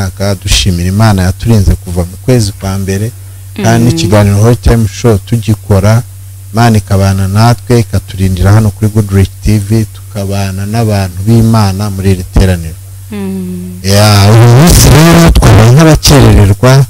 Mwaka dushimira Imana yaturinze kuva mu kwezi kwa mbere, kandi n'ikiganiro Hot Time Show tugikora, Imana ikabana natwe ikaturindira hano kuri Goodrich TV, tukabana n'abantu b'Imana muri iri teraniro. Uyu munsi rero twabaye nk'abakerererwa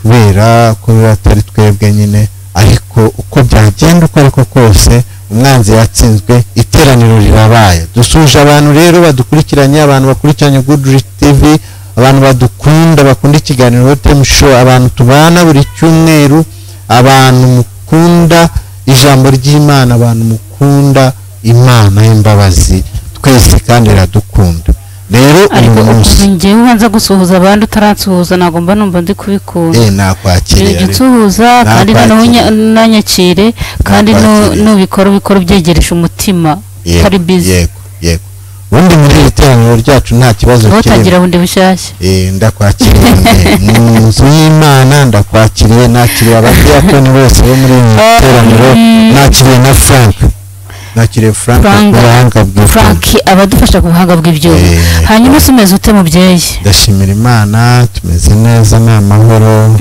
kubera ko biba atari twebwe nyine, ariko uko byagenda uko ariko kose umwanzi yatsinzwe, iteraniro rirabaye. Dusuje abantu rero badukurikiranye, abantu bakurikiranye Goodrich TV, abantu badukunda, bakunda ikiganiro Hot Time Show, abantu tubana buri cyumweru, abantu mukunda ijambo ry'Imana, abantu mukunda Imana y'imbabazi twese kandi iradukunda. Rero ariko ngewe ubanza gusuhuza abandi utaransuhuza ntabwo mba numva ndi kubikunda. Nakwakiriye nsuhuza kandi noneho nanyakire, kandi nubikora ubikora ubyegereje umutima utari busy. Yego yego, ubundi muri iri teraniro ryacu nta kibazo kirimo, utagira bundi bushyashya. Ndakwakiriye mu nzu y'Imana, ndakwakiriye, nakiriye abadiyakoni bose bo muri iri teraniro, nakiriye na Frank, nakiriye Frank Frank abadufasha ku buhanga bw'ibyuma. Hanyuma se umeze ute mubyeyi? Ndashimira Imana, tumeze neza, ni amahoro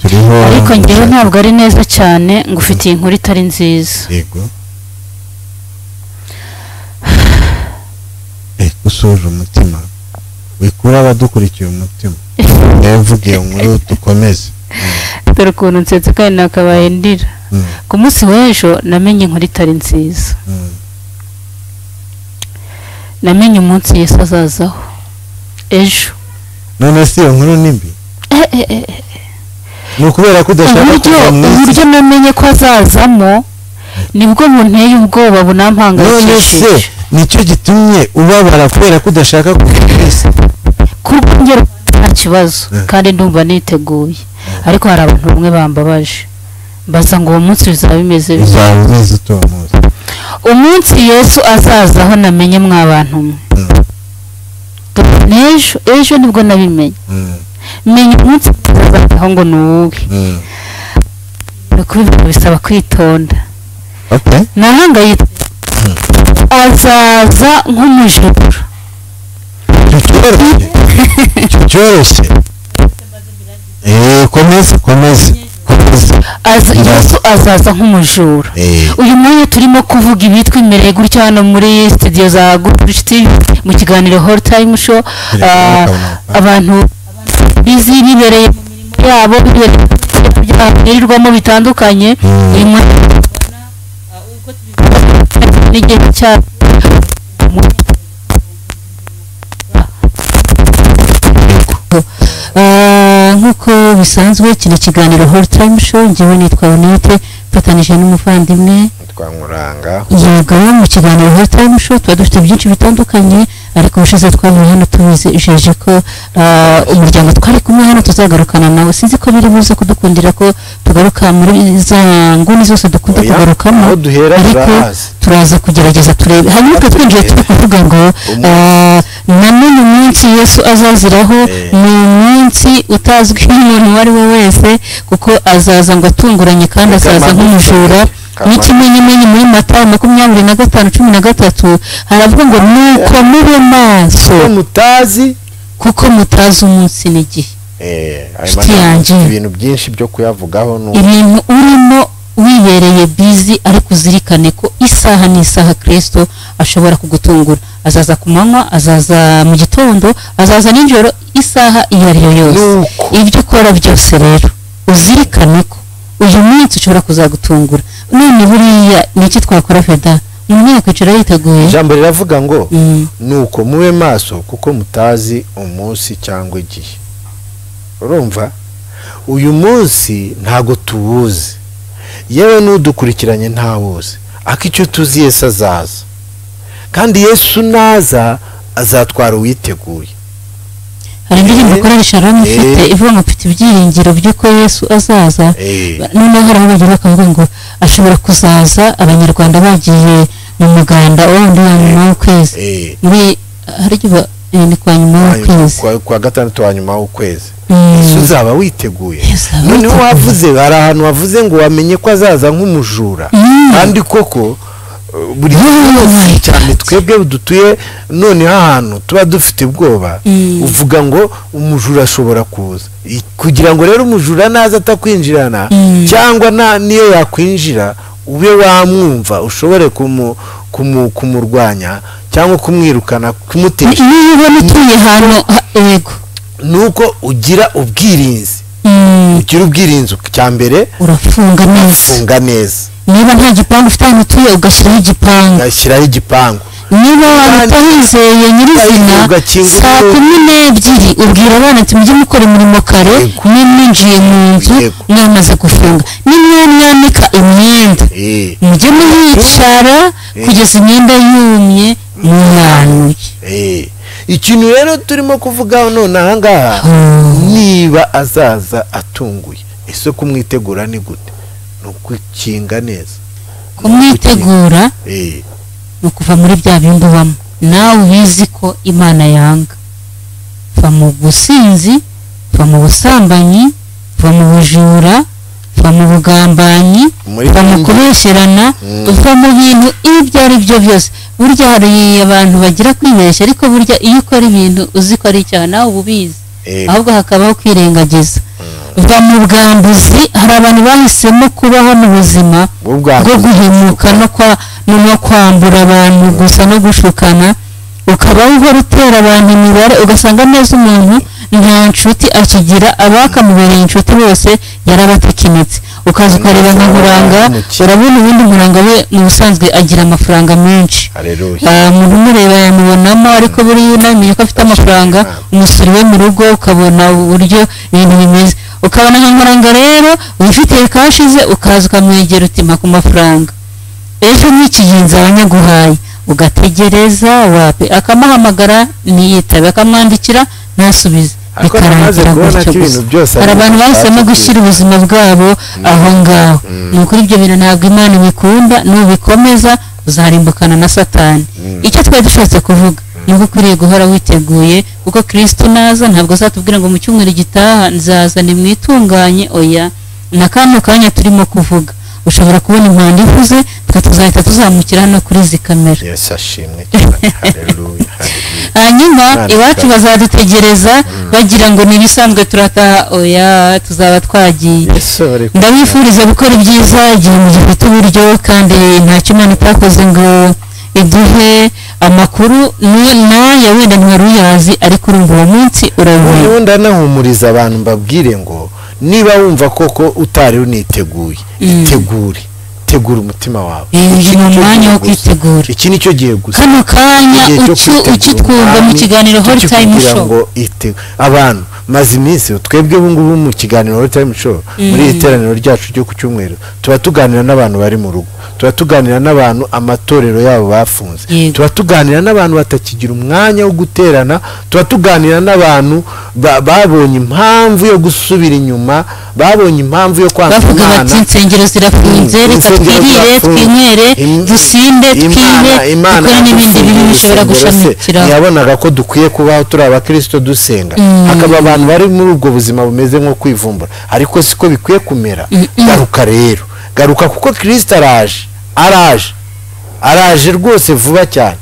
turiho. Ariko ngewe ntabwo ari neza cyane, ngufitiye inkuru itari nziza. Yego, usuje umutima wikura abadukurikiye umutima, ndavuga iyo nkuru dukomeze. Dore ukuntu nsetse kandi nakabaye ndira. Ku munsi w'ejo namenye inkuru itari nziza. Namenye umunsi Yesu azazaho ejo. None si iyo nkuru ni mbi? Ni ukubera ko udashaka kuva mu isi. Uburyo namenye ko azazamo nibwo bunteye ubwoba bunampangayikishije. None se nicyo gitumye ubabara kubera ko udashaka kuva mu isi? Kurwongera nta kibazo, kandi ndumva niteguye, ariko hari abantu bamwe bambabaje mbaza ngo uwo munsi bizaba bimeze bite? Umunsi Yesu azazaho namenye mwa bantu mwe. N'ejo ejo nibwo nabimenye. Menye umunsi azazaho ngo ni uwuhe. Kubivuga bisaba kwitonda. Nahangayitse. Azaza nk'umujura. Cyoroshye. Komeza komeza. Yesu azaza nk'umujura. Uyu mwanya turimo kuvuga ibitwemereye gutya hano muri studio za Goodrich TV mu kiganiro Hot Time Show, abantu bizi bibereye mu mirimo yabo birirwamo bitandukanye. Uyu mwanya n'igihe cya nk'uko bisanzwe kino kiganiro Hot Time Show, ngewe nitwa Onete mfatanije n'umuvandimwe Nkuranga. Yego, mu kiganiro Hot Time Show tuba dufite byinshi bitandukanye, ariko ubushize twavuye hano tubijeje ko umuryango twari kumwe hano tuzagarukana nawe. Sinzi ko biri buze kudukundira ko tugaruka muri za nguni zose dukunda kugarukamo, ariko turaza kugerageza turebe. Hanyuma twinjiye turi kuvuga ngo namenye umunsi Yesu azaziraho, ni umunsi utazwi n'umuntu uwo ari we wese, kuko azaza ngo atunguranye kandi azaza nk'umujura. N'ikimenyimenyi muri Matayo 25:13 haravuga ngo nuko mube maso kuko mutazi umunsi n'igihe. Ibintu byinshi byo kuyavugaho, ibintu urimo wibereye busy, ariko uzirikane ko isaha n'isaha Kristo ashobora kugutungura. Azaza ku manywa, azaza mu gitondo, azaza nijoro, isaha iyo ari yo yose. Ibyo ukora byose rero uzirikane ko uyu munsi ushobora kuzagutungura. None buriya niki twakora Feda? Umuntu yakwicara yiteguye. Ijambo riravuga ngo nuko mube maso kuko mutazi umunsi cyangwa igihe. Urumva uyu munsi ntago tuwuzi, yewe n'udukurikiranye ntawuzi, ariko icyo tuzi Yesu azaza, kandi Yesu naza azatwara uwiteguye. Hari indirimbo korali Shalom ifite ivuga ngo mfite ibyiringiro by'uko Yesu azaza. Noneho hari aho bagira bakavuga ngo ashobora kuzaza abanyarwanda bagiye mu muganda wundi wa nyuma w'ukwezi, muri hari ni kwa nyuma w'ukwezi, kwa gatandatu wa nyuma w'ukwezi. Yesu uzaba witeguye. Noneho wavuze, hari ahantu wavuze ngo wamenye ko azaza nk'umujura, kandi koko Buri munsi cyane twebwe dutuye noneho ahantu tuba dufite ubwoba, uvuga ngo umujura ashobora kuza. Kugira ngo rero umujura naza atakwinjirana, cyangwa niyo yakwinjira ube wamwumva, ushobore kumurwanya cyangwa kumwirukana, kumutesha. Niyo ubona utuye ahantu, yego, nuko ugira ubwirinzi. Ugira ubwirinzi cya mbere, urafunga neza. Funga neza. Niba nta gipangu ufite ahantu utuye, ugashyiraho igipangu. Ugashyiraho igipangu. Niba waba utahizeye nyirizina, saa 12 ubwira abana ati mujye mukora imirimo kare, mwinjiye mu nzu mwamaze gufunga. Nimwe mwanika imyenda, mujye muyicara kugeza imyenda yumye mwanuye. Ikintu rero turimo kuvugaho none aha ngaha, niba azaza atunguye, ese kumwitegura ni gute? Ni ukukinga neza. Kumwitegura ni ukuva muri bya bindi ubamo, nawe ubizi ko Imana yanga. Va mu businzi, va mu busambanyi, va mu bujura, va mu bugambanyi, va mu kubesherana, uva mu bintu ibyo ari byo byose. Burya hari abantu bagira kwibeshya, ariko burya iyo ukora ibintu uzi ko ari icyaha nawe uba ubizi, ahubwo hakabaho kwirengagiza. Va mu bwambuzi. Hari abantu bahisemo kubaho mu buzima bwo guhemuka no kwambura abantu gusa no gushukana, ukaba uhora utera abantu imibare, ugasanga neza umuntu nta nshuti akigira, abakamubereye inshuti bose yarabatekinitse. Ukaza ukareba nka Nkuranga, urabona ubundi Nkuranga we mu busanzwe agira amafaranga menshi, umuntu umureba yamubonamo, ariko buriya unamenye ko afite amafaranga, umusuri we mu rugo ukabona uburyo ibintu bimeze. Ukabona nka Nkuranga rero wifitiye kashize, ukaza ukamwegera uti mpa ku mafaranga, ejo n'ikigenzi abanyaguhaye, ugategereza wapi, akamuhamagara ntiyitabe, akamwandikira ntasubize, bikarangira gutyo gusa. Hari abantu bahisemo gushyira ubuzima bwabo aho ngaho. Ni ukuri ibyo bintu ntabwo Imana ibikunda, nubikomeza uzarimbukana na Satani. Icyo twari dushatse kuvuga ni uko ukwiriye guhora witeguye, kuko Kristo naza ntabwo azatubwira ngo mu cyumweru gitaha nzaza nimwitunganye, oya. Na kano kanya turimo kuvuga ushobora kubona impanda ivuze, twe tuzahita tuzamukira hano kuri izi kamera. Yesu ashimwe cyane, haleluya. Hanyuma iwacu bazadutegereza bagira ngo ni ibisanzwe turataha, oya, tuzaba twagiye. Ndabifuriza gukora ibyiza igihe mugifite uburyo, kandi ntacyo Imana itakoze ngo iduhe amakuru n'aya wenda ntiwari uyazi, ariko urumva uwo munsi urawubonye. Ubundi nahumuriza abantu mbabwire ngo niba wumva koko utari uniteguye, itegure, tegura umutima wawe. Uyu ni umwanya wo kwitegura. Iki nicyo gihe gusa. Kano kanya ukitwumva mu kiganiro Holy Time Show. Abantu maze iminsi twebwe ubu ngubu mu kiganiro Holy Time Show, muri iteraniro ryacu ryo ku cyumweru, tuba tuganira n'abantu bari mu rugo, tuba tuganira n'abantu amatorero yabo bafunze, tuba tuganira n'abantu batakigira umwanya wo guterana, tuba tuganira n'abantu babonye impamvu yo gusubira inyuma, babonye impamvu yo kwanga Imana, bavuga bati insengero zirafunze, reka twirire, twinywere, dusinde, twibe, dukore n'ibindi bintu bishobora gushamikiraho. Yabonaga ko dukwiye kubaho turi abakristo dusenga, hakaba abantu bari muri ubwo buzima bumeze nko kwivumbura, ariko siko bikwiye kumera. Garuka rero, garuka, kuko Kristo araje, araje, araje rwose vuba cyane.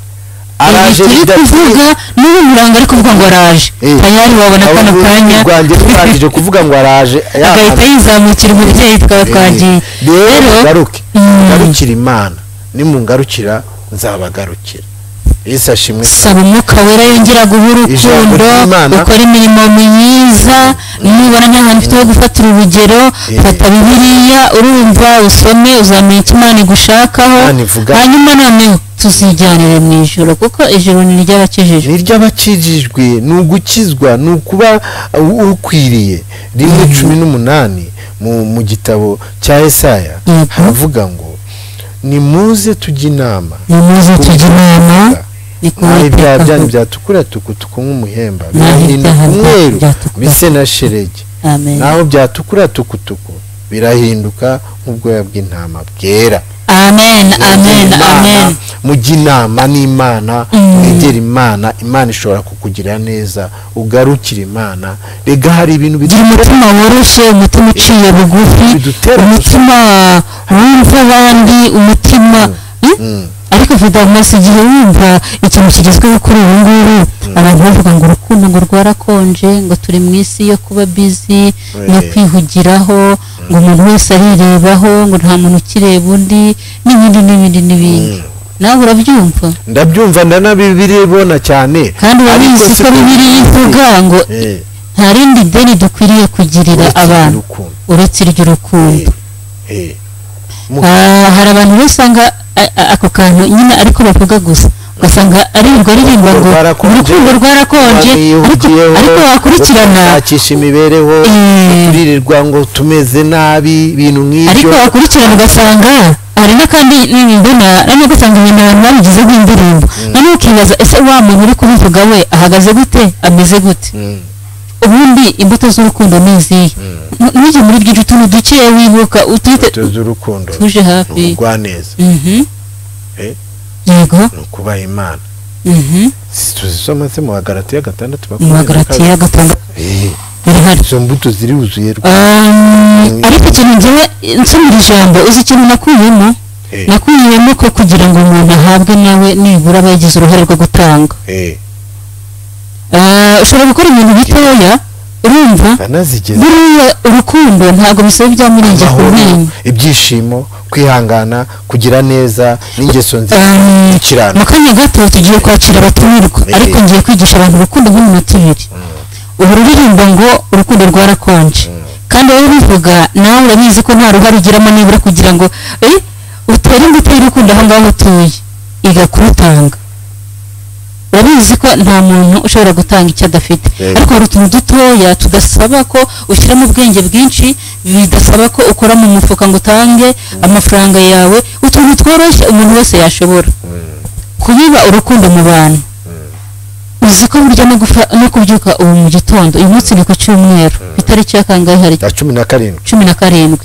Araje kuvuga n'ubu Nkuranga ari kuvuga ngo araje, tayari wabona kano kanya rwanjye kuvuga ngo araje, agahita yizamukira umubyeyi, tukaba twagiye. Rero garuke, garukira Imana, nimungarukira nzabagarukira. Yesu ashimwe. Saba Umwuka Wera yongera guha urukundo, ukora imirimo myiza, nubona nta hantu ufite ho gufatira urugero, fata Bibiliya urumva usome, uzamenya icyo Imana igushakaho, hanyuma noneho tuzijyanire mu ijoro, kuko ijoro ni iry'abakijijwe. Ni iry'abakijijwe, ni ugukizwa, ni ukuba ukwiriye. 1:18 mu gitabo cya Yesaya haravuga ngo nimuze tujye inama, nimuze tujye inama, ibyaha byanyu byatukura tukutuku nk'umuhemba, birahinduka umweru bise na sheregi, naho byatukura tukutuku birahinduka nk'ubwoya bw'intama bwera. Amen, amen, amen. Mujye inama n'Imana, mwegere Imana, Imana ishobora kukugira neza, ugarukire Imana. Rega hari ibintu bigira umutima woroshye, umutima uciye bugufi, umutima wumva abandi, umutima Ariko Vida, umaze igihe wumva ikintu kigezweho kuri ubu ngubu, abantu bavuga ngo urukundo ngo rwarakonje, ngo turi mu isi yo kuba busy no kwihugiraho, ngo umuntu wese arirebaho, ngo nta muntu ukireba undi, n'ibindi n'ibindi n'ibindi. Nawe urabyumva? Ndabyumva, ndanabibona cyane. Kandi urabizi ko Bibiliya ivuga ngo nta rindi deni dukwiriye kugirira abantu uretse iry'urukundo. Hari abantu usanga ako kantu nyine ariko bavuga gusa, ugasanga aririrwa aririmba ngo urukundo rwarakonje, ariko wakurikirana shakisha imibereho, turirirwa ngo tumeze nabi, ibintu nk'ibyo. Ariko wakurikirana ugasanga hari n'akandi mbona noneho ugasanga ibintu abantu babigize nk'indirimbo, noneho ukibaza ese wa muntu uri kubivuga we ahagaze gute, ameze gute? Ubundi imbuto z'urukundo ni izihe? Ntujye muri byinshi, utuntu dukeya wibuka utwite z'urukundo tuje hafi ubugwaneza, yego, ni ukubaha Imana. Tuzisoma se mu Bagalatiya 6, mu Bagalatiya 6 birahari, izo mbuto ziruzuye. Ariko ikintu njyewe nsomera ijambo, uzi ikintu nakuyemo? Nakuyemo ko kugira ngo umuntu ahabwe nawe nibura aba yagize uruhare rwo gutanga. Ushobora gukora ibintu bitoya, urumva buriya urukundo ntabwo bisaba ibya mirenge ku nkingi, ibyishimo, kwihangana, kugira neza n'ingeso nziza. Mu kanya gato tugiye kwakira abatumirwa, ariko ngiye kwigisha abantu urukundo nk'iminota 2. Ubu ruririmbo ngo urukundo rwarakonje, kandi wowe ubivuga nawe urabizi ko nta ruhare ugiramo nibura kugira ngo utere imbuto y'urukundo aho ngaho utuye, iga kurutanga. Urabizi ko nta muntu ushobora gutanga icyo adafite, ariko hari utuntu dutoya tudasaba ko ushyiramo ubwenge bwinshi, bidasaba ko ukora mu mufuka ngo utange amafaranga yawe, utuntu tworoshye umuntu wese yashobora kubiba urukundo mu bantu. Uzi ko burya no kubyuka ubu mu gitondo, uyu munsi ni ku cyumweru, itariki ya kangahe? Hari 17. 17.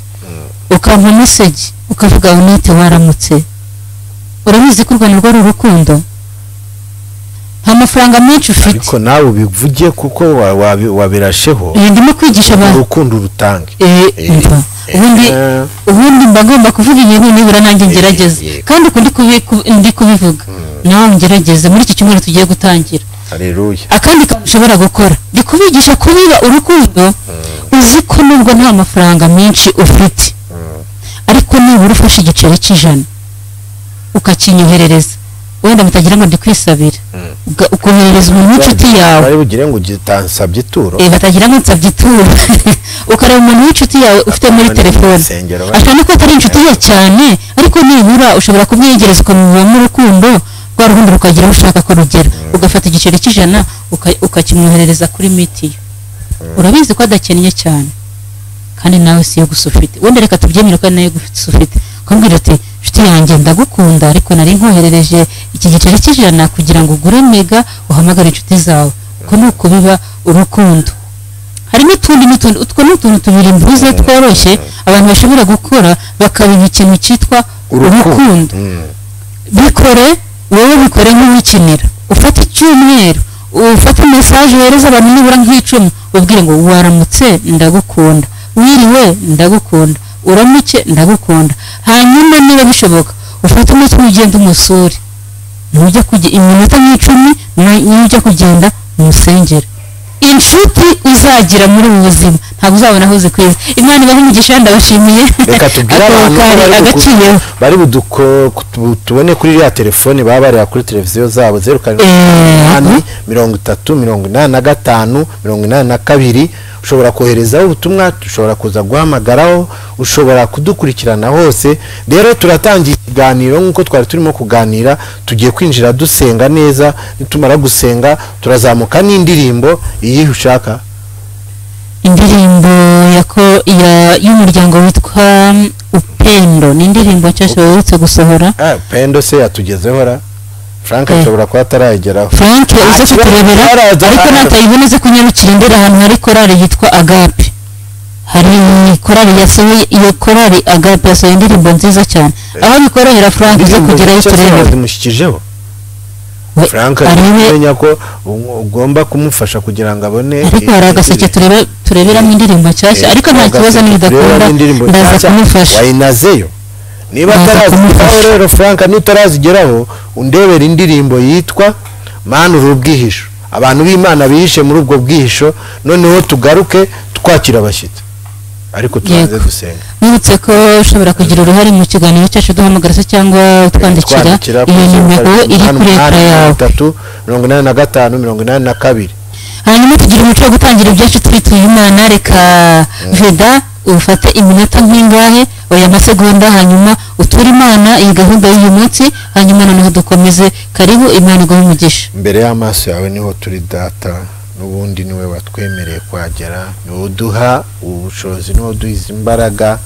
Ukampa message ukavuga unite waramutse. Urabizi ko u Rwanda rwari urukundo, nta mafaranga menshi ufite, ariko nawe ubivuge kuko wabirasheho. Ndimo kwigisha abantu urukundo rutange. Ubundi mba ngomba kuvuga ibintu nibura nanjye ngerageze, kandi uko ndi kubivuga nawe ngerageze muri iki cyumweru tugiye gutangira. Haleluya. Akandi kantu ushobora gukora ndi kubigisha kubiba urukundo. Uzi ko nubwo nta mafaranga menshi ufite, ariko nibura ufashe igiceri cy'ijana ukakinyoherereza, wenda mutagira ngo ndikwisabira, ukoherereza umuntu w'inshuti yawe, bari bugire ngo ugitansabye ituro, batagira ngo nsabye ituro, ukareba umuntu w'inshuti yawe ufite muri telefone, ashobora no kuba atari inshuti ye cyane, ariko nibura ushobora kumwegereza ukamubamo urukundo, rwa rukundo rukagira aho ushaka ko rugera, ugafata igiceri cy'ijana ukakimwoherereza kuri mitiyu. Urabizi ko adakennye cyane, kandi nawe si yo gusa ufite, wenda reka tubyemere ko nayo gusa ufite, ukambwira ati inshuti yanjye ndagukunda, ariko nari nkoherereje iki giceri cy'ijana kugira ngo ugure mega uhamagare inshuti zawe. Uko ni ukubiba urukundo. Hari n'utundi n'utundi, utwo ni utuntu tubiri mvuze tworoshye abantu bashobora gukora bakabiba ikintu cyitwa urukundo. Bikore wowe, bikore nk'uwikinira, ufate icyumweru, ufate message wohereza abantu nibura nk'icumi, ubwire ngo waramutse ndagukunda, wiriwe ndagukunda, uramuke ndagukunda. Hanyuma niba bishoboka ufate umunsi ugenda umusure, nujya kujya iminota nk'icumi, nujya kugenda umusengera. Inshuti uzagira muri ubu buzima ntabwo uzabona aho zikwiza. Imana ibahe umugisha, ndabashimiye. Reka tubwire abantu bari tubone kuri iriya telefone baba bareba kuri televiziyo zabo 0 7 8 30 85 82. Ushobora koherezaho ubutumwa, ushobora kuza guhamagaraho, ushobora kudukurikirana hose. Rero turatangiye ikiganiro nk'uko twari turimo kuganira, tugiye kwinjira dusenga neza. Nitumara gusenga turazamuka n'indirimbo iyi ushaka, indirimbo y'umuryango witwa Upendo. Ni indirimbo nshyashya baherutse gusohora. Upendo se yatugezeho ra? Frank ashobora kuba atarayigeraho. Frank uze kuturebera, ariko natayibona uze kunyarukira imbere ahantu hari korali yitwa Agape. Hari korali yasohoye, iyo korali Agape yasohoye indirimbo nziza cyane, aho bikorohera Frank uze kugerayo turebe. Zimushyikijeho Frank arimenya ko ugomba kumufasha kugira ngo abone, ariko hari agaseke tureberamo indirimbo nshyashya, ariko nta kibazo nibidakunda ndaza kumufasha. Wayinazeyo Niba atarazigeraho rero Frank, nutarazigeraho undebera indirimbo yitwa Mana uri ubwihisho. Abantu b'Imana bihishe muri ubwo bwihisho, noneho tugaruke twakira abashyitsi, ariko tubanze dusenga. Nibutse ko ushobora kugira uruhare mu kiganiro cyacu duhamagara se cyangwa utwandikira iyo nimero iri kuri ekara yawe 3 85 82. Hanyuma tugira umuco wo gutangira ibyacu twituye Imana. Reka Veda ufate iminota nk'ingahe, oya amasegonda, hanyuma uture Imana iyi gahunda y'uyu munsi, hanyuma noneho dukomeze. Karibu, Imana iguhe umugisha. Imbere y'amaso yawe niho turi Data, n'ubundi niwe watwemereye kuhagera, niwe uduha ubushobozi, niwe uduha izi mbaraga,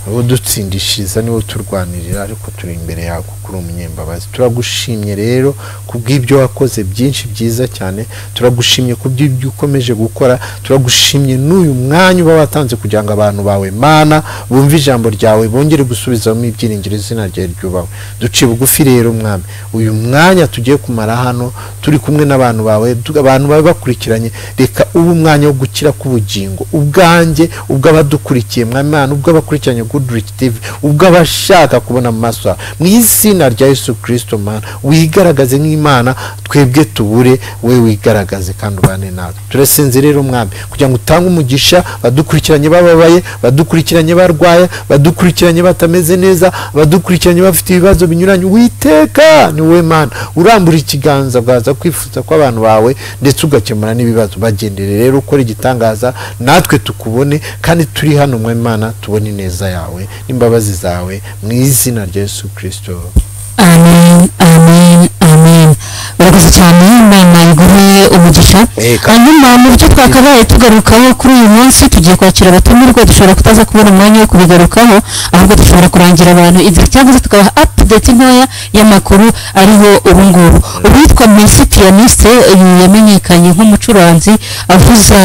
niwe udutsindishiriza, niwe uturwanirira, ariko turi imbere yawe kuko uri umunyembabazi. Turagushimye rero kubw'ibyo wakoze byinshi byiza cyane, turagushimye kubw'ibyo ukomeje gukora, turagushimye n'uyu mwanya uba watanze kugira ngo abantu bawe Mana bumve ijambo ryawe, bongere gusubizamo ibyiringiro, izina ryawe ryubahwe. Duciye bugufi rero Mwami, uyu mwanya tugiye kumara hano turi kumwe n'abantu bawe, abantu bawe bakurikiranye, reka ube umwanya wo gukira k'ubugingo ubwanjye, ubw'abadukurikiye Mwami Mana, ubw'abakurikiranye Goodrich TV, ubw'abashaka kubona mu maso yawe. Mu izina rya Yesu Kristo Mana, wigaragaze nk'Imana, twebwe tubure, we wigaragaze kandi ubane natwe. Turasenze rero Mwami kugira ngo utange umugisha badukurikiranye bababaye, badukurikiranye barwaye, badukurikiranye batameze neza, badukurikiranye bafite ibibazo binyuranye. Uwiteka ni wowe Mana urambura ikiganza bwaza kwifuza kw'abantu bawe, ndetse ugakemura n'ibibazo. Bagendere rero ukora igitangaza, natwe tukubone, kandi turi hano Mwami Mana tubone ineza yawe n'imbabazi zawe, mu izina rya Yesu Kristo. Amen, amen, amen. Urakoze cyane, Imana iguhe umugisha. Hanyuma mu byo twakabaye tugarukaho kuri uyu munsi, tugiye kwakira abatumirwa, dushobora kutaza kubona umwanya wo kubigarukaho, ahubwo dushobora kurangira abantu inzira cyangwa se tukabaha update ntoya y'amakuru ariho ubu ngubu. Uwitwa Messi Pianiste, uyu yamenyekanye nk'umucuranzi avuza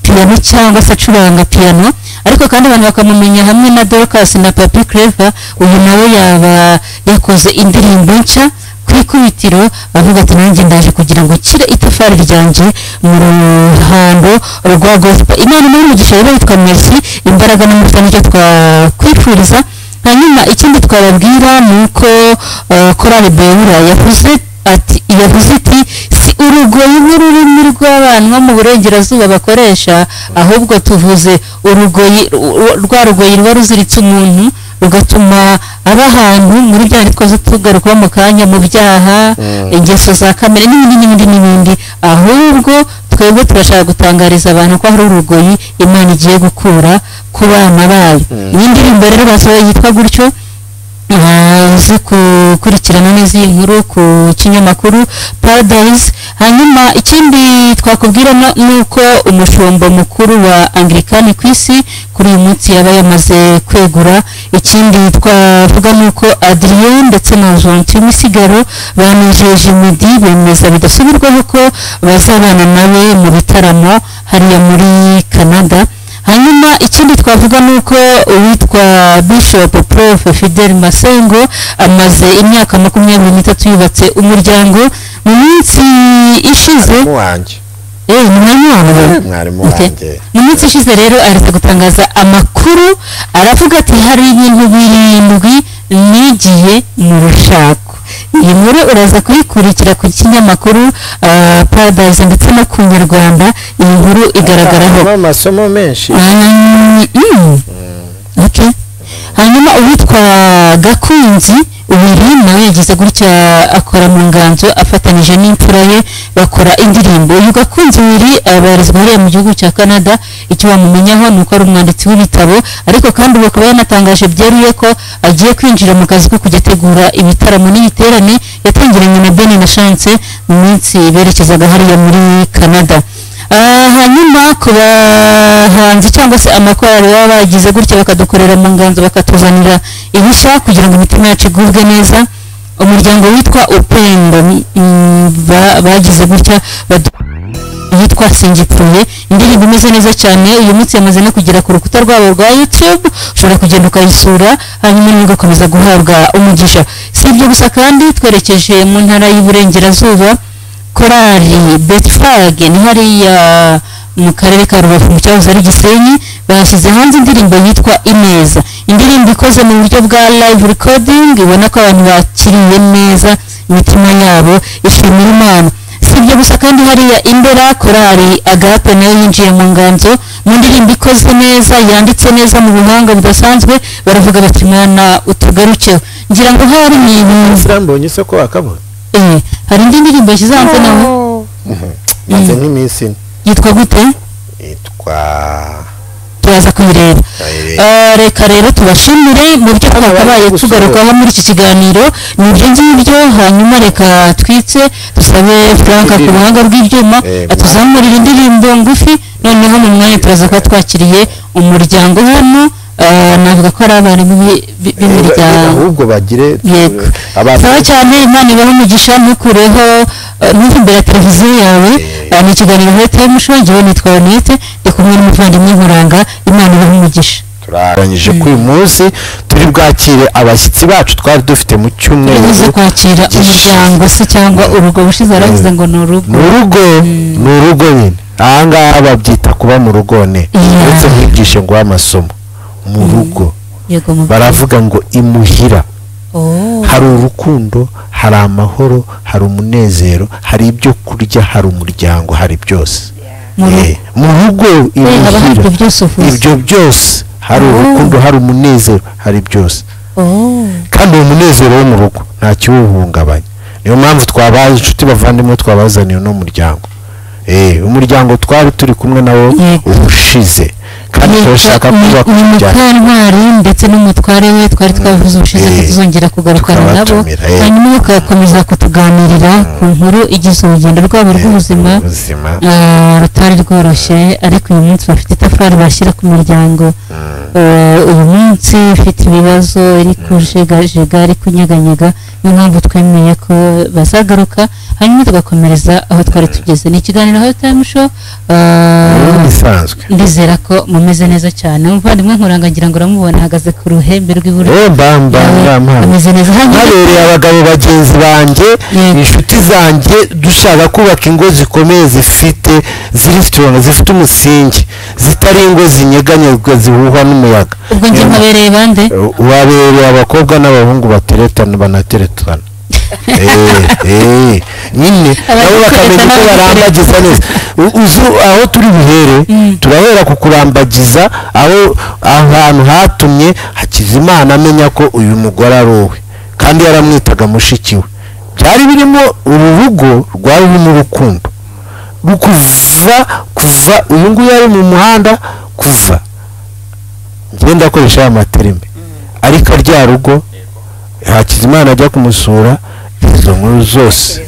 piano cyangwa se acuranga piano, ariko kandi abantu bakamumenya hamwe na Dorcas na Papi Clever. Uyu nawe yaba yakoze indirimbo nshya ku ikubitiro, avuga ati nanjye ndaje kugira ngo nshyire itafari ryanjye mu ruhando rwa gospel. Imana imuhe umugisha rero, yitwa Merci, imbaraga n'amavuta nicyo twakwifuriza. Hanyuma ikindi twababwira ni uko Korali Beura yavuze ati si urugoyi nk'ururimi rw'abantu bo mu burengerazuba bakoresha, ahubwo tuvuze urugoyi rwa rugoyi ruba ruziritse umuntu rugatuma aba ahantu muri bya twaze tugaruka mu kanya, mu byaha, ingeso za kamere n'ibindi n'ibindi n'ibindi. Ahubwo twebwe turashaka gutangariza abantu ko hari urugoyi Imana igiye gukura ku bana bayo. Iyi ndirimbo rero basohoye yitwa gutyo, uzi gukurikirana neza iyi nkuru ku kinyamakuru Paradise. Hanyuma ikindi twakubwira ni uko umushumba mukuru wa Anglikani ku isi kuri uyu munsi yaba yamaze kwegura. Ikindi twavuga ni uko Adrien ndetse na Gentil Misigaro banejeje Meddy, bemeza bidasubirwaho ko bazabana nawe mu bitaramo hariya muri Canada. Hanyuma ikindi twavuga ni uko uwitwa Bishop Prof Fidel Masengo amaze imyaka 23 yubatse umuryango. Mu minsi ishize mu minsi ishize rero aretse gutangaza amakuru, aravuga ati hari ibintu 7 nigiye mu rushako. Iyi nkuru uraza kuyikurikira ku kinyamakuru Paradise ndetse no ku Nyarwanda. Iyi nkuru igaragaraho amasomo menshi. Okay. Hanyuma uwitwa Gakunzi Uwiri nawe yagize gutya akora mu nganzo afatanije n'imfura ye bakora indirimbo. Uyu Gakunzi Uwiri abarizwa hariya mu gihugu cya Canada. Icyo bamumenyaho ni uko ari umwanditsi w'ibitabo, ariko kandi bakaba yanatangaje byeruye ko agiye kwinjira mu kazi ko kujya ategura ibitaramo n'ibiterane. Yatangiranye na Ben na Chance mu minsi berekezaga hariya muri Canada. Hanyuma ku bahanzi cyangwa se amakorali baba bagize gutya bakadukorera mu nganzo bakatuzanira ibishya kugira ngo imitima yacu igubwe neza, umuryango witwa Upendo bagize gutya yitwa Singipfuye, indirimbo imeze neza cyane. Uyu munsi yamaze no kugera ku rukuta rwabo rwa YouTube, ushobora kugenda ukayisura hanyuma niba ugakomeza guhabwa umugisha. Si ibyo gusa kandi twerekeje mu ntara y'Iburengerazuba, Korali Betfage ni hariya mu karere ka Rubavu mu cyahoze ari Gisenyi, bashyize hanze indirimbo yitwa Ineza, indirimbo ikoze mu buryo bwa live recording, ubona ko abantu bakiriye neza, imitima yabo ishimira Imana. Si ibyo gusa kandi hariya Imbera korali Agape nayo yinjiye mu nganzo mu ndirimbo ikoze neza, yanditse neza mu buhanga budasanzwe, baravuga bati mwana utugarukeho. Ngira ngo hari ibintu mbonye se ko akabona hari indi ndirimbo yashyize hanze nawe maze nk'iminsi yitwa gute? Yitwa turaza kuyireba. Reka rero tubashimire mu byo twakabaye tugarukaho muri iki kiganiro, ni ibyo ngibyo. Hanyuma reka twitse dusabe Frank ku buhanga bw'ibyuma atuzamurira indirimbo ngufi, noneho mu mwanya turaza kuba twakiriye umuryango hano. Navuga ko ari abarimu b'imiryango ahubwo bagire sawa cyane. Imana ibahe umugisha, ntukureho ntuve imbere ya televiziyo yawe. Ni ikiganiro Hot Time Show, njyewe nitwa Honete, ndi kumwe n'umuvandimwe Nkuranga. Imana ibahe umugisha. Turarangije ko uyu munsi turi bwakire abashyitsi bacu twari dufite mu cyumweru. Tuze kwakira umuryango se cyangwa urugo, bushize aravuze ngo ni urugo. Ni urugo, ni urugo nyine. Aha ngaha babyita kuba mu rugo ne, uretse nkwigishe ngo amasomo mu rugo baravuga ngo imuhira hari urukundo, hari amahoro, hari umunezero, hari ibyo kurya, hari umuryango, hari byose. Mu rugo imuhira ibyo byose, hari urukundo, hari umunezero, hari byose. Kandi uwo munezero wo mu rugo nta kiwuhungabanya. Niyo mpamvu twabaye inshuti bavandimwe, twabazaniye uno muryango. Umuryango twari turi kumwe nawo ubushize, kandi turashaka kubaka Mukantwari ndetse n'umutware we twari twavuze ubushize ko tuzongera kugarukana nabo, hanyuma bakakomeza kutuganirira ku nkuru igize urugendo rwabo rw'ubuzima rutari rworoshye, ariko uyu munsi bafite itafari bashyira ku muryango. Uyu munsi ufite ibibazo, iri kujegajega, iri kunyeganyega, niyo mpamvu twemeye ko bazagaruka hanyuma tugakomereza aho twari tugeze. Ni ikiganiro Hot Time Show, ndizera ko mumeze neza cyane. Umuvandimwe Nkuranga ngira ngo uramubona ahagaze ku ruhembe rw'iburyo, ameze neza. Habereye abagabo bagenzi banjye, inshuti zanjye, dushaka kubaka ingo zikomeye, zifite ziri strong, zifite umusingi, zitari ingo zinyeganyezwa zihuhwa n'umuyaga. Ubwo njye nkabereye bande? Wabereye abakobwa n'abahungu bateretana banateretana. Nyine nabo bakamenya uko barambagiza neza. Uzi aho turi buhere, turahera ku kurambagiza aho ahantu hatumye Hakizimana amenya ko uyu mugore ari uwe, kandi yaramwitaga mushiki we. Byari birimo uru rugo rwari rurimo urukundo, kuva uyu nguyu ari mu muhanda, kuva ngenda akoresha aya materime, ariko rya rugo Hakizimana ajya kumusura, izo nkuru zose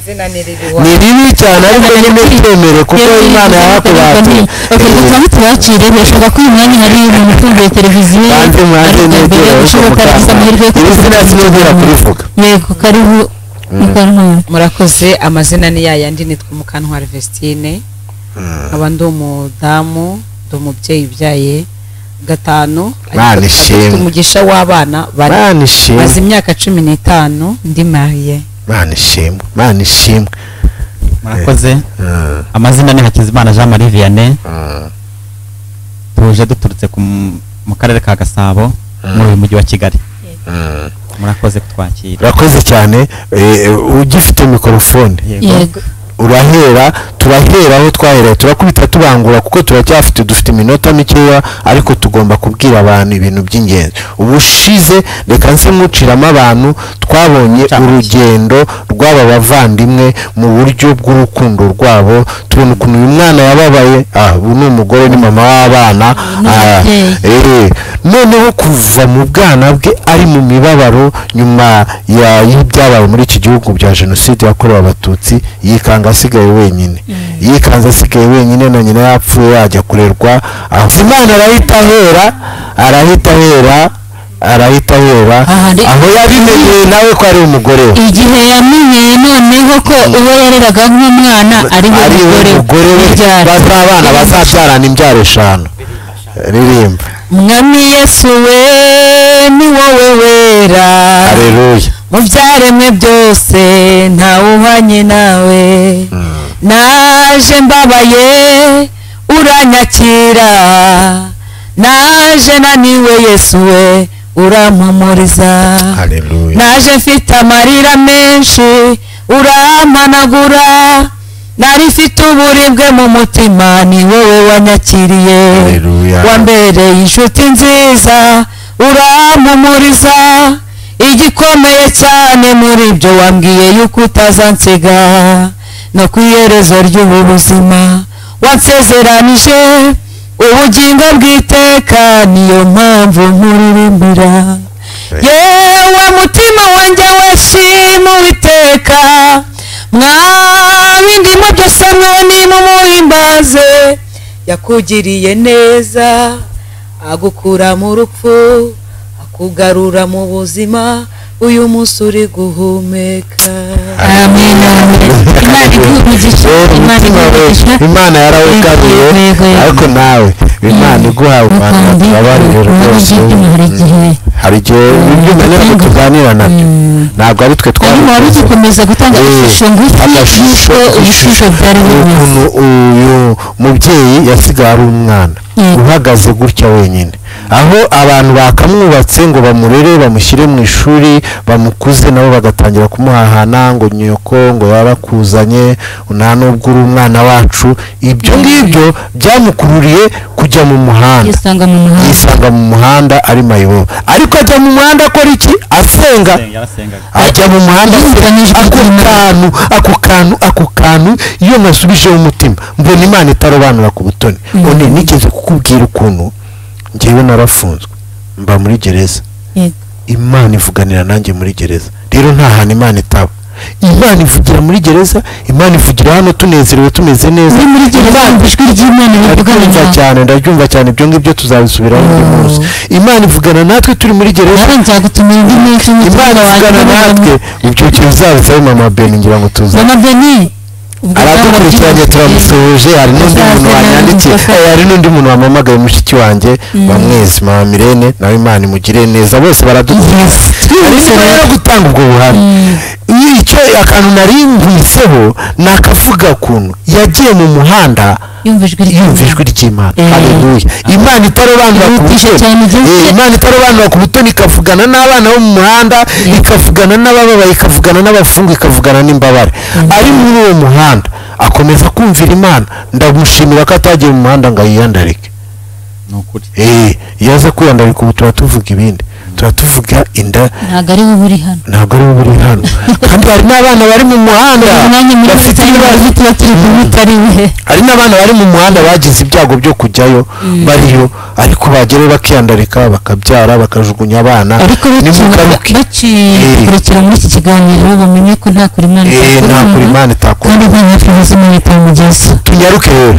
ni ribi cyane, ariko nyine twemere kuko Imana yarakubatiye. Reka tubakire, birashoboka ko uyu mwanya hari umuntu ufunguye televiziyo kurivuga. Yego, karibu Mukantwari. Murakoze. Amazina ni yayandi, nitwa Mukantwari Vestine, nkaba ndi umudamu, ndi umubyeyi ubyaye 5, umugisha w'abana bane, maze imyaka 15 ndi mariye. Mana ishimwe, Mana ishimwe. Murakoze. Amazina ni Hakizimana Jean Marie Vianney, tuje duturutse mu karere ka Gasabo muri uyu mujyi wa Kigali. Murakoze kutwakira. Murakoze cyane. Ugifite mikorofone yego, urahera, turahera aho twahereye, turakubita tubangura kuko turacyafite, dufite iminota mikeya, ariko tugomba kubwira abantu ibintu by'ingenzi. Ubushize reka nse muciramo abantu, twabonye urugendo rw'aba bavandimwe mu buryo bw'urukundo rwabo, tubona ukuntu uyu mwana yababaye. Ubu ni umugore, ni mama w'abana, noneho kuva mu bwana bwe ari mu mibabaro nyuma y'ibyabaye muri iki gihugu bya jenoside yakorewe Abatutsi, yikanga asigaye wenyine, yikanze asigaye wenyine na nyina yapfuye, yajya kurerwa. Imana arahita ahera aho yabimenyeye nawe ko ari umugore we. Igihe yamenyeye noneho ko uwo yareraga nk'umwana ari umugore we, bazabana bazabyarana imbyaro 5. Ririmba Mwami Yesu we ni wowe wera, haleluya, mu byaremwe byose ntawuhwanye nawe, Naje mbabaye uranyakira, naje naniwe Yesu we urampumuriza. Naje mfite amarira menshi urampanagura, nari mfite uburibwe mu mutima ni wowe wanyakiriye. Wambereye inshuti nziza urampumuriza, igikomeye cyane muri ibyo wambwiye yuko utazansiga no ku iherezo ry'ubu buzima. Wansezeranije ubugingo bw'iteka, niyo mpamvu nkuririmbira. Yewe mutima wanjye weshima Uwiteka, mwabindimo byose mwe nimumuhimbaze. Yakugiriye neza agukura mu rupfu, akugarura mu buzima, uyu munsi uri guhumeka. Amen. Imana iguhe Imana iguhe Imana yarawugaruye, ariko nawe Imana iguhaye abantu babarire rwose. Hari igihe ibyo ntabwo tuganira nabyo, ntabwo ari twe twari gukomeza gutanga ishusho ngufi y'uko ibishusho byari bimeze. Uyu mubyeyi yasigaye ari umwana uhagaze gutya wenyine, aho abantu bakamwubatse ngo bamurere bamushyire mu ishuri bamukuze, nabo bagatangira kumuhahana ngo nyoko ngo yarakuzanye nta nubwo uri umwana wacu. Ibyo ngibyo byamukururiye kujya mu muhanda, yisanga mu muhanda ari mayibobo. Ariko ajya mu muhanda akora iki? Asenga. Ajya mu muhanda ako kantu iyo nasubijeho umutima mbona Imana itarobanura ku butoni. One nigeze kukubwira ukuntu njyewe narafunzwe mba muri gereza, Imana ivuganira nanjye muri gereza. Rero nta hantu Imana itaba. Imana ivugira muri gereza, Imana ivugira hano tunezerewe tumeze neza. Muri gereza ijwi ry'Imana rivugana cyane, ndabyumva cyane. Ibyo ngibyo tuzabisubiraho undi munsi. Imana ivugana natwe turi muri gereza. Imana ivugana natwe ibyo tuzabisabe Mama Beni, ngira ngo tuza Mama Beni aradukurikiranye turamusuhuje. Hari n'undi muntu wanyandikiye, hari n'undi muntu wampamagaye, mushiki wanjye bamwezi Mama Mirene, nawe Imana imugire neza, bose baradukurikiranye. Ariko rero gutanga ubwo buhamya, icyo akantu nari nkwiseho nakavuga ukuntu yagiye mu muhanda yumva ijwi ry'Imana. Haleluya. Imana itarobanura ku butoni, Imana itarobanura ku butoni, ikavugana n'abana bo mu muhanda, ikavugana n'abababaye, ikavugana n'abafungwa, ikavugana n'imbabare. Ari muri uwo muhanda akomeza kumvira Imana. Ndamushimira ko atagiye mu muhanda ngo ayiyandarike. Iyo aza kwiyandarika ubu tuba tuvuga ibindi, tuba tuvuga inda. Ntabwo ari wowe uri hano, ntabwo ari wowe uri hano. Kandi hari n'abana bari mu muhanda bafite ibibazo, hari n'abana bari mu muhanda bagize ibyago byo kujyayo bariyo, ariko bagerayo bakiyandarika, bakabyara, bakajugunya abana. Ariko bakikurikira muri iki kiganiro bamenye ko nta kure Imana itakora, kandi nta hafi ubuzima itamugeza. Tunyaruke rero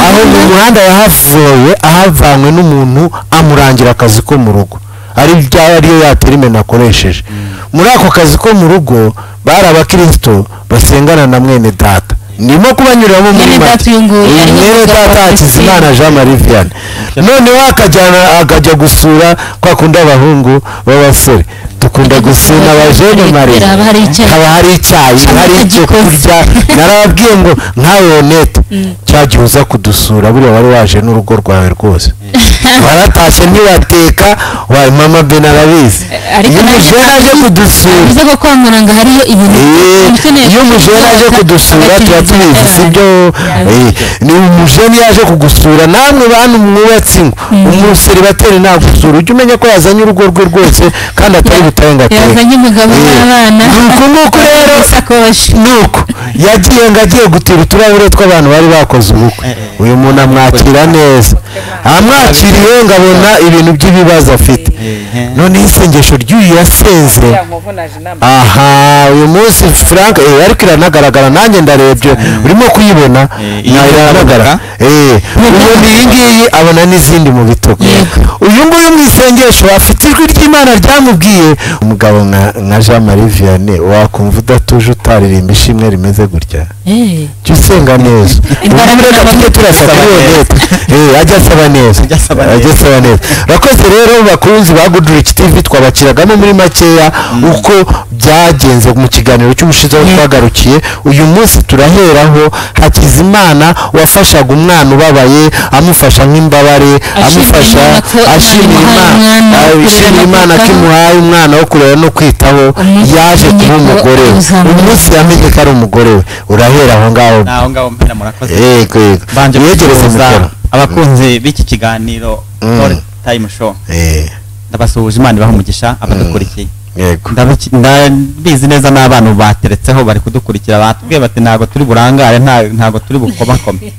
aho mu muhanda yahavuye, ahavanywe n'umuntu amurangira akazi ko mu rugo, ari ariyo yatera imena akoresheje. Muri ako kazi ko mu rugo bari abakristo basengana na mwene data, ndimo kubanyuramo muri make. Mwene data Hakizimana Jean Marie Vianney, noneho akajya gusura kwa kundi abahungu b'abasore dukunda gusura abajene Marie, haba hari icyayi, hari icyo kurya. Narababwiye ngo nkawe Onete cyagiye uza kudusura, buriya wari waje n'urugo rwawe rwose, waratashye ntiwateka, wa Mama Ben arabizi. Iyo umujene aje kudusura, iyo umujene aje kudusura tuba tubizi, sibyo? Ni umujene yaje kugusura, namwe bantu mwubatse ingo, umuseribateri nagusura ujye umenya ko yazanye urugo rwe rwose, kandi atari butarenga ateka, yazanye umugabo n'abana. Nuko nuko rero nuko yagiye ngo agiye gutira uturahure tw'abantu bari bakoze ubukwe, uyu muntu amwakira neza, amwakiriye ngo abona ibintu by'ibibazo afite. None isengesho ry'uyu yasenze, aha uyu munsi Frank ariko iranagaragara, nanjye ndarebye urimo kuyibona, iragaragara. Ubu iyi ngiyi abona n'izindi mu bitugu. Uyu nguyu mu isengesho afite ijwi ry'Imana ryamubwiye. Umugabo nka Jean Marie Vianney wakumva udatuje utaririmba ishimwe rimeze gutya, jya usenga neza. Reka tujye turasaba neza, ajya asaba neza, ajya asaba neza. Rakoze rero bakunzi ba Goodrich TV twabakiragamo muri makeya uko byagenze mu kiganiro cy'ubushize aho twagarukiye. Uyu munsi turaheraho Hakizimana wafashaga umwana ubabaye, amufasha nk'imbabare, amufasha ashimira Imana ko imuhaye umwana wo kurera no kwitaho, yaje kuba umugore we. Umunsi yamenye ko ari umugore we. Urahera aho ngaho. Naho ngaho mpera murakoze. Yego yego. Yegereze mikoro. Abakunzi b'iki kiganiro All Time Show. Ndabasuhuje, Imana ibahe umugisha abadukurikiye. Yego. Ndabizi neza n'abana bateretseho bari kudukurikira, batubwiye bati ntago turi burangare, ntago turi bukomakome.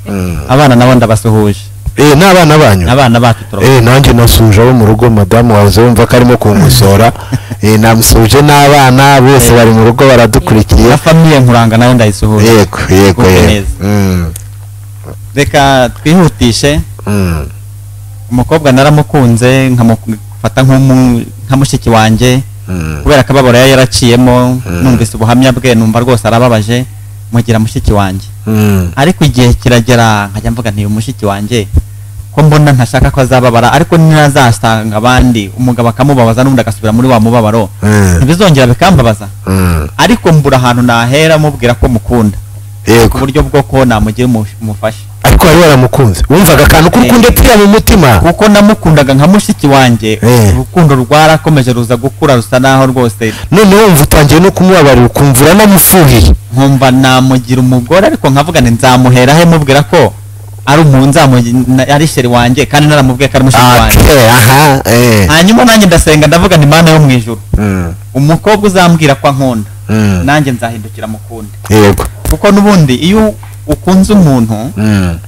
Abana nabo ndabasuhuje. N'abana banyu? Abana bacu turabona. Nanjye nasuje abo mu rugo, madamu wawe wumva ko arimo kunkosora. Namusuhuje n'abana bose bari mu rugo baradukurikiye. Na famille Nkuranga nayo ndayisuhuje. Yego yego yego. Reka twihutishe. Umukobwa naramukunze nkamufata nka mushiki wanjye, kubera akababaro yari yaraciyemo, numvise ubuhamya bwe numva rwose arababaje, mugira mushiki wanjye. Ariko igihe kiragera nkajya mvuga nti uyu mushiki wanjye ko mbona ntashaka ko azababara, ariko ninazasanga abandi umugabo akamubabaza n'undi agasubira muri wa mubabaro, ntibizongera bikambabaza. Ariko mbura ahantu nahera mubwira ko mukunda, ku buryo bwo ko namugira umufasha. Ariko wari waramukunze, wumvaga akantu k'urukundo pira mu mutima. Kuko namukundaga nka mushiki wanjye, urukundo rwarakomeje ruza gukura rusa naho rwose. None wumva utangiye no kumubabarira, ukumva uranamufuhiye. Nkumva namugira umugore, ariko nkavuga nti nzamuhera he mubwira ko ari umuntu ari sheri wanjye, kandi naramubwiye ko ari mushiki wanjye. Hanyuma nanjye ndasenga ndavuga nti Mana yo mu ijuru, umukobwa uzambwira ko ankunda, nanjye nzahindukira mukunde. Yego. Kuko n'ubundi iyo ukunze umuntu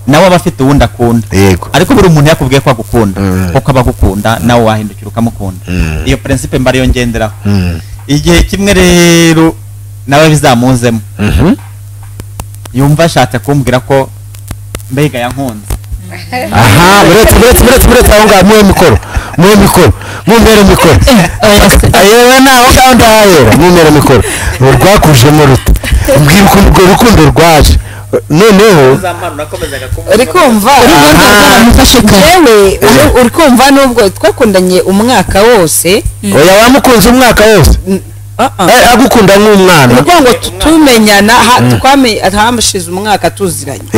nawe aba afite uwundi akunda. Ariko buri muntu yakubwiye ko agukunda, kuko aba agukunda nawe wahindukira ukamukunda. Iyo principe mba ariyo ngenderaho. Igihe kimwe rero nawe bizamuzemo, yumva ashatse kumbwira ko mbega yankunze. Aha, buretse aho ngaho muhe mikoro, mumbere mikoro. Ayewe naho ngaho ndahera, mumbere mikoro. Rwakujemo rute? Mbwira ukuntu urwo rukundo rwaje. Noneho uri kumva yewe, uri kumva nubwo twakundanye umwaka wose. Oya, wamukunze umwaka wose? Agukunda nk'umwana. Ni ngo tumenyana hamushize umwaka tuziranye.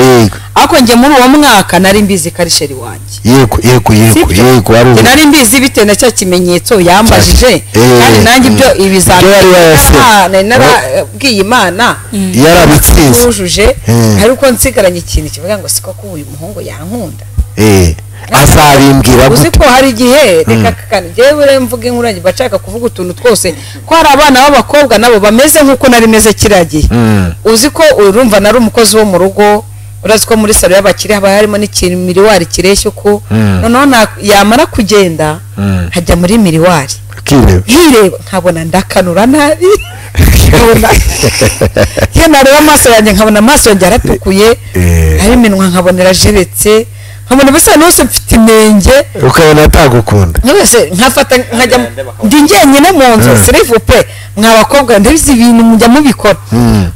Ariko njye muri uwo mwaka nari mbizi ko ari sheri wanjye. Yego yego yego yego, ari nari mbizi bitewe na cya kimenyetso yambajije, kandi nanjye ibyo ibizamini narabwiye Imana yarabitsinze wujuje, ariko nsigaranye ikintu kivuga ngo siko ko uyu muhungu yankunda. Azabimbwira gute? Uzi ko hari igihe reka kandi njyewe mvuga inkuru yanjye bashaka kuvuga utuntu twose, ko hari abana b'abakobwa nabo bameze nk'uko nari meze kiriya gihe. Uzi ko urumva nari umukozi wo mu rugo, urazi ko muri salo y'abakire haba harimo n'ikimiriwari kireshya uko, noneho yamara kugenda nkajya muri miriwari nkireba nkabona ndakanura nabi, iyo nareba amaso yanjye nkabona amaso yanjye aratukuye, hari iminwa nkabona irajeretse, nkabona bisa n'ose mfite inenge. Ukabona atagukunda. Nkabese nkafata nkajya ndi njyenyine mu nzu, sirivupe mwa bakobwa ndabizi ibintu mujya mubikora.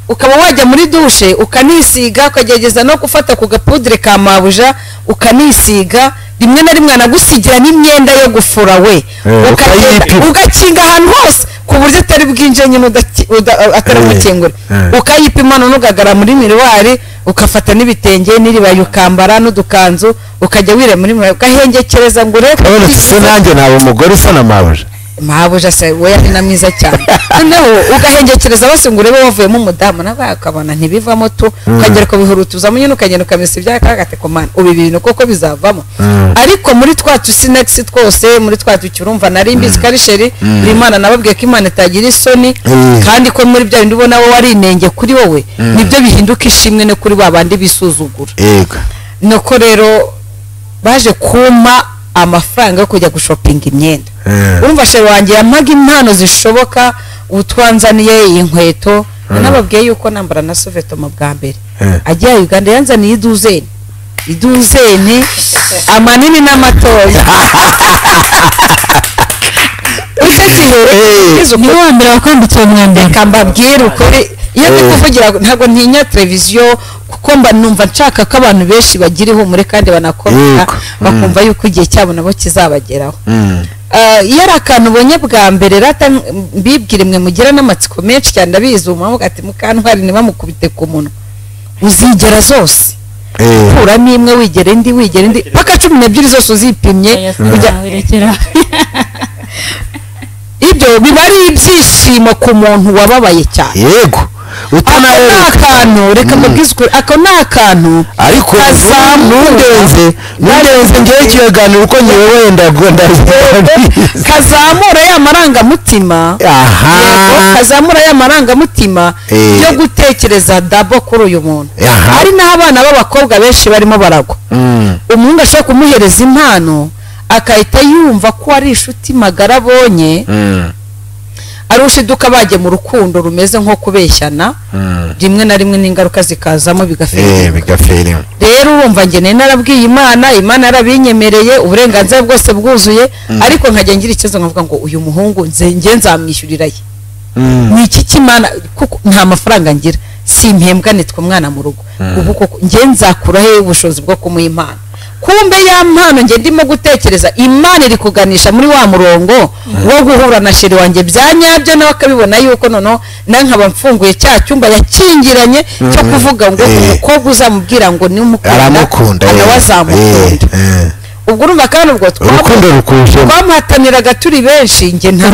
Ukaba wajya muri dushe ukanisiga, ukagerageza no gufata ku gapudre ka mabuja ukanisiga, rimwe na rimwe anagusigira n'imyenda yo gufura we, ugakinga ahantu hose ku buryo atari bwinje nyine ataramukingura, ukayipima none ugagara muri miriwari, ukafata n'ibitenge n'iribaya ukambara n'udukanzu, ukajya wira muri miriwari ugahengekereza ngo urebe. Se nanjye naba umugore usa na mabuja. Mabuja se we yari na mwiza cyane. Noneho ugahengekereza bose ngo urebe wavuyemo umudamu, nawe akabona ntibivamo tu, ukagera ukabihurutuza nyine ukagenda ukamesa ibyaka komana ubu ibintu koko bizavamo. Ariko muri twa tusinakisi twose, muri twa tukirumva nari mbizi ko ari sheri, Imana nababwiye ko Imana itagira isoni, kandi ko muri bya bindi ubona wowe ari inenge kuri wowe, nibyo bihinduka ishimwe no kuri ba bandi bisuzugura. Yego. Nuko rero baje kumpa amafaranga yo kujya gushopinga imyenda. Urumva sheri wanjye yampaga impano zishoboka, utwanzaniye inkweto, nababwiye yuko nambara na soveto mu bwa mbere. Agiye Uganda yanzaniye iduzeni amanini n'amatoya. Icyo gihe niwe wa mbere wakwambitse uwo mwambaro. Reka mbabwire ukuri, iyo ndi kuvugira ntabwo ntinya televiziyo, kuko mba numva nshaka ko abantu benshi bagira ihumure kandi banakomera, bakumva yuko igihe cyabo nabo kizabageraho. Iyo ari akantu ubonye bwa mbere rata mbibwire mwe mugira n'amatsiko menshi cyane ndabizi umuvuga ati Mukantwari ntibamukubite ku munwa uzigera zose ukuramo imwe wigera indi wigera indi paka 12 zose uzipimye ibyo biba ari ibyishimo ku muntu wababaye cyane. Yego akantu reka mbabwize ukuri ako ni akantu ariko ntundenze ngewe ikiganiro uko ngewe wenda kazamura ya marangamutima kazamura ya marangamutima yo gutekereza dabo kuri uyu muntu. Hari n'abana b'abakobwa benshi barimo baragwa umuhungu ashobora kumuhereza impano akahita yumva ko ari inshuti magara abonye arushiduka bajye mu rukundo rumeze nko kubeshyana rimwe na rimwe n'ingaruka zikazamo bigafera. Rero urumva nge narabwiye Imana, Imana yarabinyemereye uburenganzira bwose bwuzuye ariko nkajya ngira ikibazo nkavuga ngo uyu muhungu nge nzamwishyurira ye ni iki cy'Imana kuko nta mafaranga ngira simpembwa nitwa umwana mu rugo ubu koko nge nzakura he ubushobozi bwo kumuha impano. Kumbe ya mpano nge ndimo gutekereza Imana iri kuganisha muri wa murongo wo guhura na sheri wanjye byanyabyo nawe akabibona yuko noneho nankaba mfunguye cya cyumba yakingiranye cyo kuvuga ngo umukobwa uzamubwira ngo ni umukunda nawe azamukunda. Ubwo urumva kandi ubwo twamuhataniraga turi benshi nge nta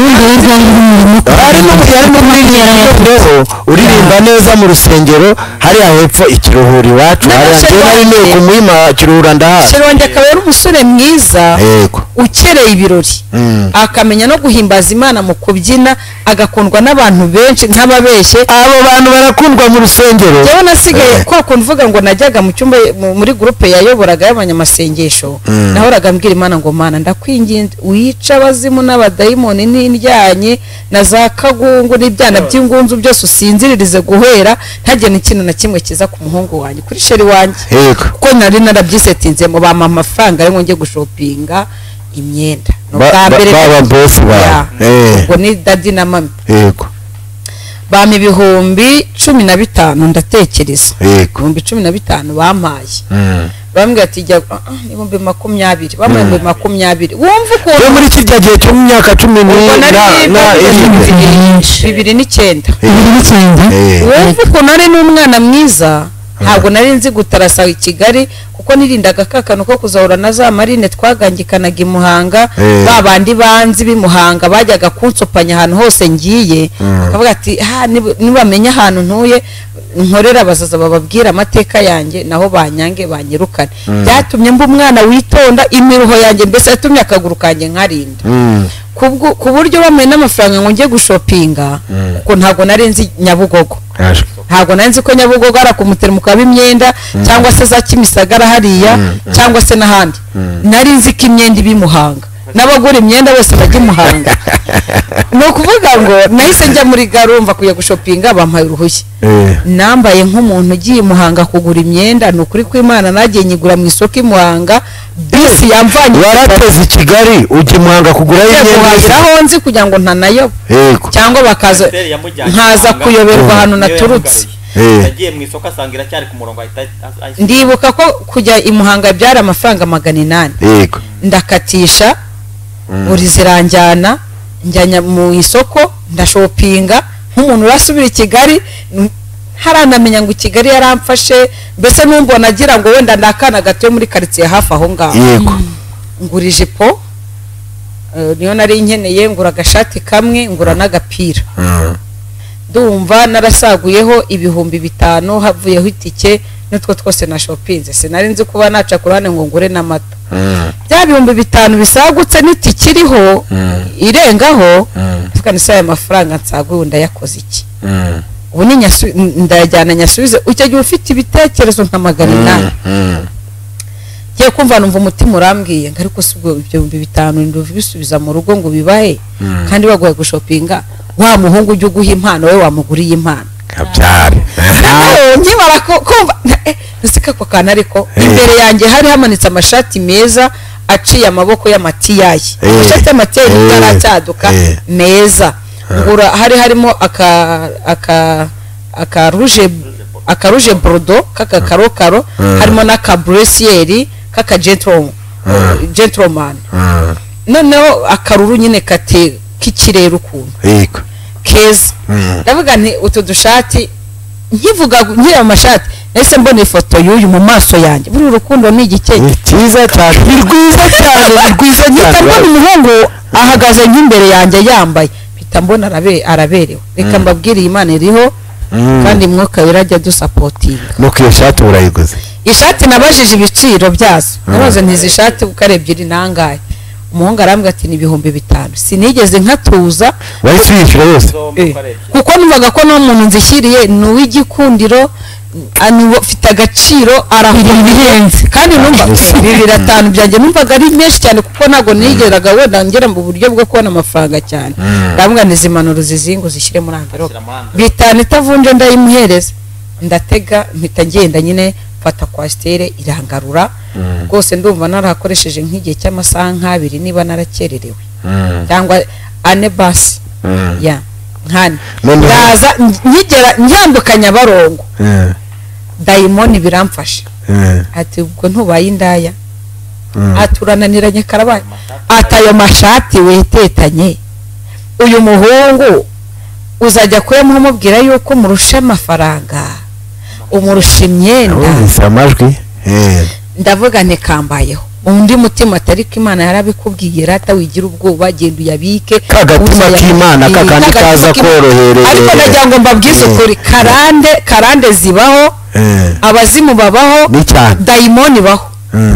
uririmba neza mu rusengero hariya hepfo ikiruhura iwacu hariya nari ku muhima kiruhura ndahazi. Sheri wanjye akaba ari umusore mwiza ukereye ibirori akamenya no guhimbaza Imana mu kubyina agakundwa n'abantu benshi ntababeshye abo bantu barakundwa mu rusengero. Njyewe nasigaye kwa kuntu mvuga ngo najyaga mu cyumba muri groupe yayoboraga y'abanyamasengesho nahoraga mbwira Imana ngo Mana ndakwinginze wica abazimu n'abadayimoni n'indyanye na za kagungu n'ibyana by'ingunzu byose usinziririze guhera ntagene ikintu na kimwe kiza ku muhungu wanjye kuri sheri wanjye kuko nari narabyisetinze mu bampa amafaranga ari ngo njye gushopinga imyenda baba boss ba ubwo ni daddy na mami. Yego bampa 15,000 ndatekereza 15,000 bampaye bambwira ati jya 20,000 bamwe 20,000 wumva ukuntu muri kijya gihe cyo mu myaka 2009 wumva ukuntu ari n'umwana mwiza ntabwo nari nzi gutarasa i Kigali kuko nirindaga kakano ko kuzahura na za marine twagangikanaga i Muhanga babandi banzi b'imuhanga bajyaga kunsopanya ahantu hose ngiye bakavuga ati nibamenya ahantu ntuye nkorera bazaza bababwira amateka yanjye naho banyange banyirukane. Byatumye mba umwana witonda imiruho yanjye mbese yatumye akaguru kanjye nkarinda ku buryo bamwe n'amafaranga ngo njye gushopinga kuko ntabwo nari nzi Nyabugogo ntabwo nari nzi ko Nyabugogo ari akumuteremuka w'imyenda cyangwa se za Kimisagara hariya cyangwa se n'ahandi nari nzi ko imyenda iba i Muhanga n'abagura imyenda bose bajya i Muhanga. Ni ukuvuga ngo nahise njya muri gare urumva kujya gushopinga bampaye uruhushya nambaye nk'umuntu ugiye i Muhanga kugura imyenda ni ukuri kw'Imana nagiye nyigura mu isoko i Muhanga bisi yamvanye warateze i Kigali ujya i Muhanga kugura imyenda aho nzi kugira ngo ntanayoba cyangwa bakaza nkaza kuyoberwa ahantu naturutse. Yagiye mu isoko asanga iracyari ku murongo ahita ndibuka ko kujya i Muhanga byari amafaranga 800 yego ndakatisha buri ziranjyana njyanya mu isoko ndashopinga nk'umuntu urasubira i Kigali haranamenya ngo i Kigali yaramfashe mbese numbona agira ngo wenda ndakana gato muri quartier hafi aho ngaho. Yego ngura ijipo niyo nari nkeneye ngura agashati kamwe ngura n'agapira ndumva narasaguyeho 5,000 havuyeho itike nutwo twose na shopinze sinari nzi kuba naca kurane ngo ngure n'amata bya 5,000 bisagutse n'itike iriho irengaho tuka nisa aya mafaranga nsaguye ndayakoze iki ubu ni ndayajyana nyasubize icyo gihe ufite ibitekerezo nka 800 ngiye kumva numva umutima urambwiye ngo ariko si ubwo ibyo 5,000 ndubisubiza mu rugo ngo bibahe kandi baguye gushopinga wa muhungu ujye uguha impano we wamuguriye impano kabyare nkimara kumva nsika ko kana ariko imbere yanjye hari hamanitse amashati meza aciye amaboko y'amatiyayi amashati y'amatiyayi ataracyaduka meza ngura hari harimo aka rouge bordeaux kaka karokaro harimo n'aka bleu kaka gentleman Noneho akaruru nyine kate k'ikirere ukuntu. Yego. Keza. Ndavuga nti utu dushati nkivuga nkira amashati nahise mbona ifoto y'uyu mu maso yanjye. Buri urukundo ni igikenya. Cyiza cyane. Ni rwiza cyane, ni rwiza cyane. Mbona umuhungu ahagaze nk'imbere yanjye yambaye. Mpita mbona araberewe. Reka mbabwire Imana iriho kandi Mwuka Wera ajya dusapotinga. Nuko iyo shati urayiguze? Ishati nabajije ibiciro byazo. Nabaze nti izi shati uko ari ebyiri nangahe. Umuhungu arambwira ati ni 5000. Sinigeze nkatuza. Wahise uyishyura yose? Kuko numvaga ko no muntu nzishyiriye ni uw'igikundiro, ufite agaciro, arahenze. Kandi numva 2500 byanjye numvaga ari menshi cyane kuko ntago nigeraga wenda ngera mu buryo bwo kubona amafaranga cyane. Ndambwira nti izi zizingo zishyire muri envelope. 5 itavunje ndayimuhereza. Ndatega mpita ngenda nyine mfata kwasiteri irangarura. Rwose ndumva narakoresheje nk'igihe cy'amasaha nk'abiri niba narakererewe cyangwa ane basi ya nkane ndaza nkigera nyambukanya Nyabarongo dayimoni biramfasha ati ubwo ntubaye indaya aturananiranye karabaye ati ayo mashati wetetanye uyu muhungu uzajya kuyamuha umubwira yuko murusha amafaranga umurusha imyenda amajwi. Ndavuga nti kambayeho undi mutima atari ko Imana yarabikubwiye rata wigira ubwoba genda uyabike kagatima k'Imana kakandi kaza korohereye. Ariko nagira ngo mbabwize ukuri karande zibaho, abazimu babaho, dayimoni baho.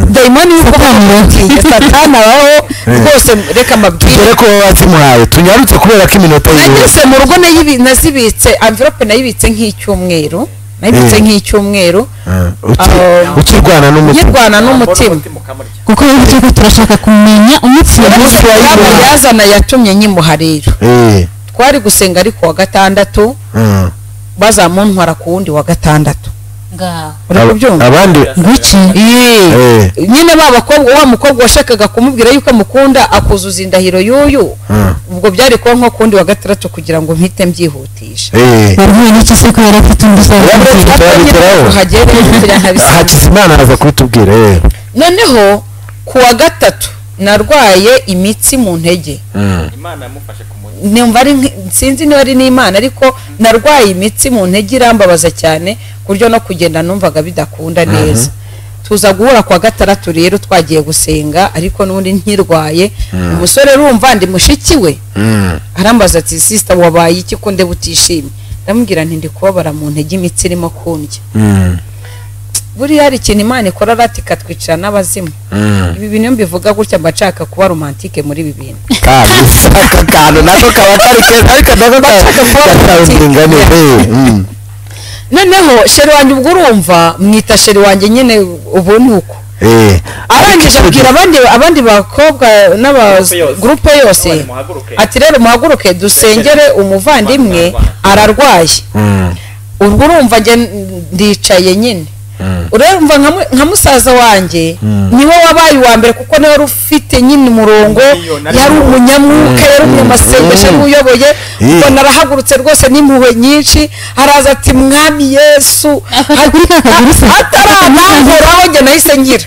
Dayimoni yuko bamutiye Satani abaho rwose. Reka mbabwire dore ko bazimuhaye tunyarutse kubera ko iminota yiwe. Nageze mu rugo nazibitse envelope nayibitse nk'icyumweru. Nayibitse nk'icyumweru ukirwana n'umutima kuko iyo turashaka kumenya umunsi yazana yatumye nyimuha rero. Twari gusenga ariko wa gatandatu bazamuntwara ku wundi wa gatandatu. Abandi nguki nyine ba bakobwa wa mukobwa washakaga kumubwira yuko amukunda akuzuza indahiro y'uyu ubwo byari kuba nko kundi wa gatandatu kugira ngo mpite mbyihutisha. Wari n'iki se ko yari afite undi Hakizimana araza kubitubwira. Noneho ku wa gatatu narwaye imitsi mu ntege. Imana yamufashe ku munsi. Numva ari sinzi niba ari n'Imana ariko narwaye imitsi mu ntege irambabaza cyane kuryo no kugenda numvaga bidakunda neza. Tuza guhura kwa gatandatu rero twagiye gusenga ariko n'ubundi nkirwaye. Umusore rumva ndi mushiki we arambaza ati sister wabaye iki ko ndeba utishimye? Ndamubwira nti ndi kubabara mu ntege imitsi irimo kundya. Buriya hari ikintu Imana ikora rati ikatwicara n'abazimu. Ibi bintu mbivuga gutya mba nshaka kuba romantike muri ibi bintu. Aka kantu nako kaba kari keza ariko nako kaba. Noneho sheri wanjye ubwo urumva mwita sheri wanjye nyine ubu ni uko arangije abwira abandi bakobwa n'aba groupe yose ati rero muhaguruke dusengere umuvandimwe ararwaye. Ubwo urumva njye ndicaye nyine urumva nka musaza wanjye niwe wabaye uwa mbere kuko niwe wari ufite nyine umurongo, yari umunyamwuka, yari umunyamasengesho uyoboye. Ubwo narahagurutse rwose n'impuhwe nyinshi araza ati mwami Yesu ataranankoraho njye nahise ngira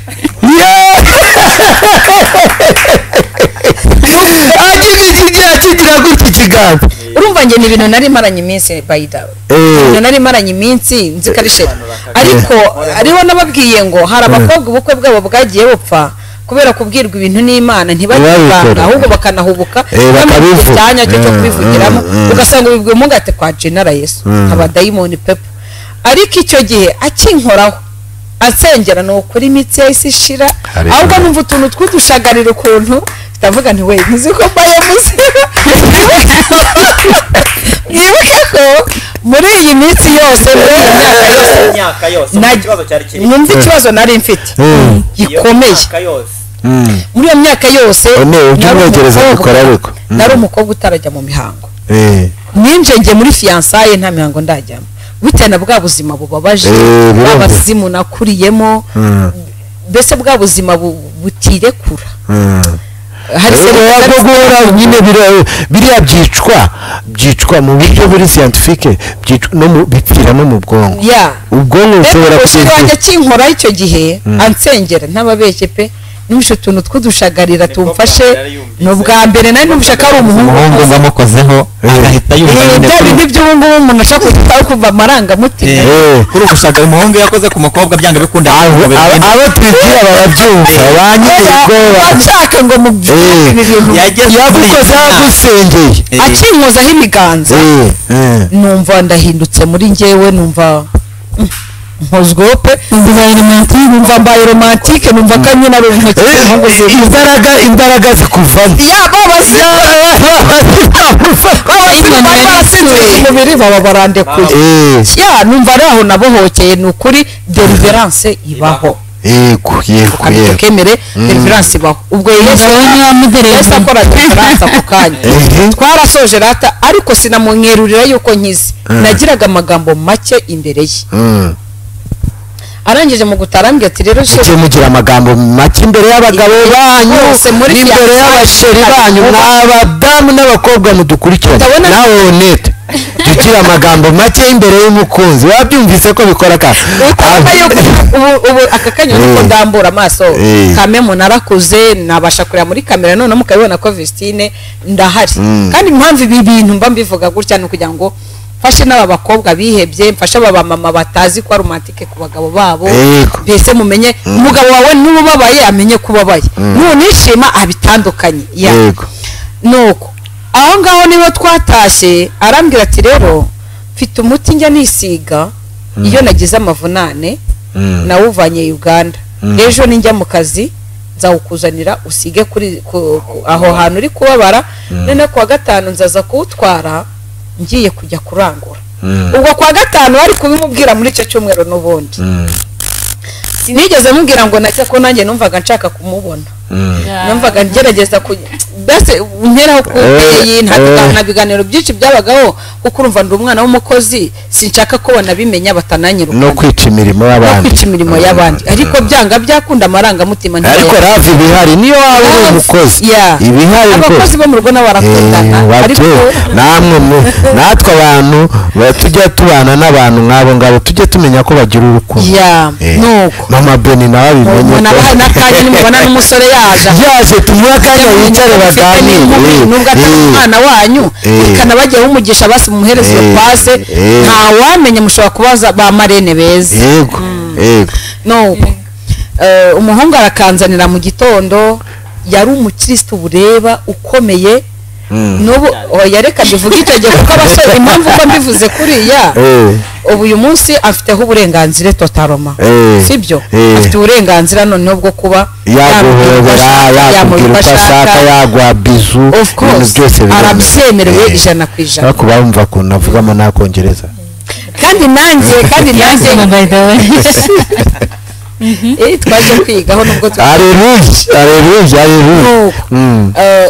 akigira gutya ikiganza. Urumva njye ni ibintu nari maranye iminsi by the way. Nari maranye iminsi nzi ko ari sheri ariko ariho nababwiye ngo hari abakobwa ubukwe bwabo bwagiye bupfa kubera kubwirwa ibintu n'Imana ntibabivanga ahubwo bakanahubuka cyanya cyo kubivugiramo ugasanga ubibwiye umungu ati kwa General Yesu abadayimoni pepo. Ariko icyo gihe akinkoraho asengera ni ukuri imitsi yahise ishira ahubwo numva utuntu tw'udushagarira ukuntu ndavuga nti we nzi ko mbaye muzima. Mwibuke ko muri iyi minsi yose imyaka yose numva ikibazo nari mfite gikomeye muri iyo myaka yose nari umukobwa utarajya mu mihango. Ninje muri fiançailles nta mihango ndajyamo bitewe na bwa buzima bubabaje abazimu nakuriyemo mbese bwa buzima butirekura. Hari guhora nyine biriya byicwa mu buryo buri scientifique no bipfira no mu bwonko. Ubwonko bushobora kugeza kinkoraho icyo gihe ansengera ntababeshye pe Numvise utuntu tw'udushagarira tumfashe, ni ubwa mbere nari numvise ko ari umuhungu wamukozeho agahita yumva nyine bya bindi by'ubu ngubu umuntu ashaka guhita kumva amarangamutima. Kuri ugushaka umuhungu yakoze ku mukobwa byanga bikunda, abo tubibwira barabyumva, ba nyir'ubwoba bashaka ngo mubyumve ibi bintu. Yagukoze yagusengeye akinkozaho ibiganza, numva ndahindutse muri njyewe, numva nkozweho pe, numva mbaye romantike, numva ko nyine ari intoki z'umuhungu imbaraga, imbaraga zikuvamo, barasinziriye umubiri baba barandekuye. Ya numva ari aho nabohokeye, ni ukuri deliverance ibaho. Yego yego yego, kemere deliverance ibaho. Ubwo Yesu akora deliverance ako kanya. Twarasoje rata, ariko sinamumwerurira yuko nkize, nagiraga amagambo make imbere ye. Arangije mu gutarambye ati rero mujye mugira amagambo make imbere y'abagabo banyu, imbere y'abasheri banyu, mw'abadamu n'abakobwa mudukurikirane, nawe Onete tugira amagambo make imbere y'umukunzi. Wabyumvise ko bikora ka ubu aka kanya nuko ndambura amaso kamemo narakuze, nabasha kureba muri kamera none mukabibona ko Vestine ndahari. Kandi impamvu ibi bintu mba mbivuga gutya ni ukugira ngo mfashe n'aba bakobwa bihebye, mfashe aba mama batazi ko romantike ku bagabo babo, mbese mumenye umugabo wawe n'ubabaye amenye ko ubabaye, nunishima abitandukanye. Nuko aho ngaho niho twatashye, arambwira ati rero mfite umuti njya nisiga iyo nagize amavunane, nawuvanye Uganda, ejo ninjya mu kazi nzawukuzanira usige kuri aho hantu uri kubabara, none kuwa gatanu nzaza kuwutwara ngiye kujya kurangura. Ubwo kwa gatanu bari kubimubwira muri icyo cyumweru n'ubundi. Sinigeze mubwira ngo nacyo ko nanjye numvaga nshaka kumubona, numvaga ngerageza mbese nteraho kubeyi, nta biganiro byinshi byabagaho kuko urumva ndi umwana w'umukozi, sinshaka ko banabimenya batananyiruka no kwica imirimo y'abandi, no kwica imirimo y'abandi. Ariko byanga byakunda amarangamutima. Ariko ravi bihari niyo waba uri umukozi, ibihari abakozi bo mu rugo nabo barakundana, ariko namwe natwe abantu tujya tubana n'abantu nk'abo ngabo tujye tumenya ko bagira urukundo. Nuko mama Beni nawe abimenye, n'akanya nimubona n'umusore yaje tumuhe akanya yicare baganire, nubwo atari umwana wanyu ikanabagiyeho umugisha, basi mumuhereze iyo pase, ntawamenya mushobora kubaza ba marene beza. Yego yego. Nuko umuhungu arakanzanira mu gitondo, yari umukristo bureba ukomeye, n'ubu yareka bivuga icyo gihe kuko abasore impamvu ko mbivuze kuriya, ubu uyu munsi afiteho uburenganzira totaloma, sibyo? Afite uburenganzira noneho bwo kuba yaguhobera, yakubwira uko ashaka, yaguha bizu, ibintu byose arabyemerewe 100%. Ariko bumva ukuntu avugamo n'akongereza. Kandi nanjye twaje kwigaho nubwo Aleluya.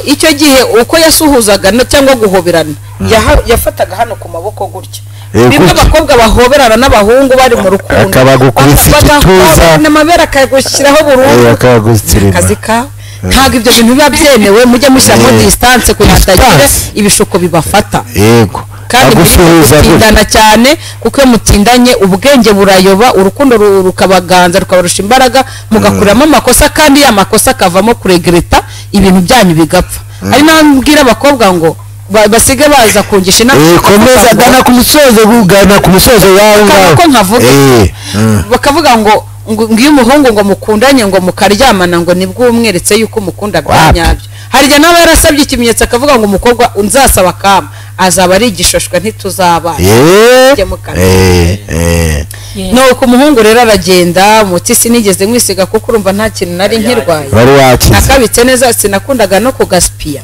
Icyo gihe uko yasuhuzaga cyangwa guhoberana, yafataga hano ku maboko gutya, bimwe abakobwa bahoberana n'abahungu bari mu rukundo, akabagukubita igituza n'amabere akagushyiraho burundu, akazi kawe. Ntabwo ibyo bintu biba byemewe, mujye mushyiramo distance kugira ngo hatagira ibishuko bibafata. Yego. Kandi mutindana cyane, kuko iyo mutindanye ubwenge burayoba, urukundo rukabaganza, rukabarusha imbaraga, mugakuramo amakosa, kandi ya makosa akavamo kuregreta, ibintu byanyu bigapfa. Ari naho mbwira abakobwa ngo basige baza kungisha inama. Komeza gana ku musozo, gana ku musozo wawe ngaho. Ko nkavuga bakavuga ngo ngiyo umuhungu ngo mukundanye ngo mukaryamana ngo nibwo umweretse yuko umukunda bya nyabyo. Hari igihe nawe yarasabye ikimenyetso akavuga ngo umukobwa nzasaba kama azaba ari igishoshwe ntituzabana. Nuko umuhungu rero aragenda, umuti sinigeze mwisiga kuko urumva nta kintu nari nkirwaye, nakabitse neza, sinakundaga no kugaspiya.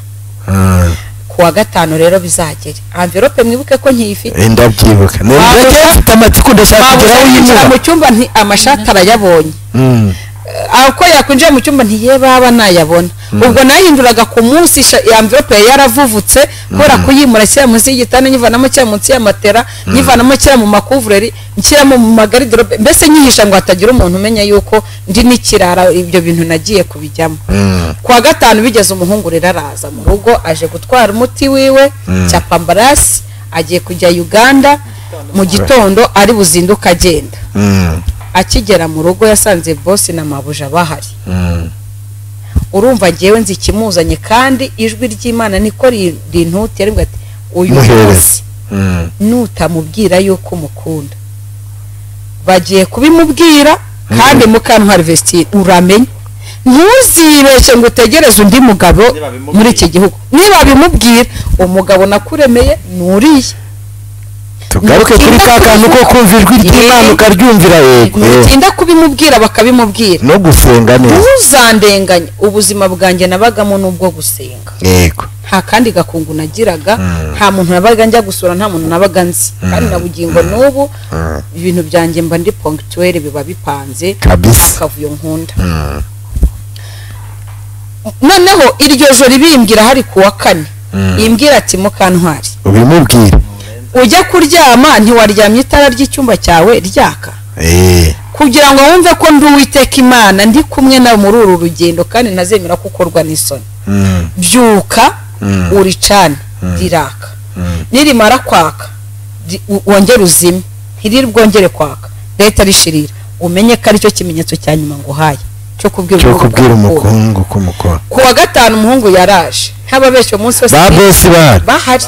Kuwa gatanu rero bizagere envelope, mwibuke ko nkiyifite. Ndabyibuka ndafite amatsiko, ndashaka kugeraho yimura mu cyumba nti amashati arayabonye, uko yakwinjira mu cyumba ntiye baba nayabona. Ubwo nayinduraga ku munsi, envelope yaravuvutse kubera kuyimura shyira munsi y'igitanda, nyivanamo cyangwa munsi y'amatera, nyivanamo cyangwa mu makuvureri, nshyiramo mu magariderobe, mbese nyihisha ngo hatagira umuntu umenya yuko ndi n'ikirara, ibyo bintu nagiye kubijyamo. Kuwa gatanu bigeze umuhungu rero araza mu rugo aje gutwara umuti wiwe cya pambarasi, agiye kujya Uganda mu gitondo, ari buzinduka agenda. Akigera mu rugo yasanze boss na mabuja bahari. Urumva ngewe nzi ikimuzanye kandi ijwi ry'Imana niko rintuti yaribwa ati uyu munsi nutamubwira yuko umukunda bagiye kubimubwira kandi Mukantwari Vestine uramenye ntuzibeshye ngo utegereze undi mugabo muri iki gihugu. Niba bimubwira umugabo nakuremeye nuriye. Tugaruke kuri ka kantu ko kumva ijwi ry'Imana ukaryumvira. Yego, nutinda kubimubwira bakabimubwira no gusenga neza. Ntuzandenganye ubuzima bwanjye nabagamo n'ubwo gusenga. Yego, nta kandi gakungu nagiraga, nta muntu nabaga njya gusura, nta muntu nabaga nzi, kandi na bugingo n'ubu ibintu byanjye mba ndi ponctuel, biba bipanze akavuyo nkunda. Noneho iryo joro ribimbwira hari kuwa kane, imbwira ati Mukantwari ubimubwira ujya kuryama ntiwaryamye itara ry'icyumba cyawe ryaka, kugira ngo wumve ko ndi Uwiteka Imana ndi kumwe nawe muri uru rugendo kandi ntazemera ko ukorwa n'isoni. Byuka uricane riraka, nirimara kwaka wongere uzime, ntirirwongere kwaka leta rishirira, umenye ko aricyo kimenyetso cya nyuma nguhaye cyo kubwira umukungu kumukora. Ku wa gatanu umuhungu yaraje ntababeshye umunsi wose ba bosi bahari.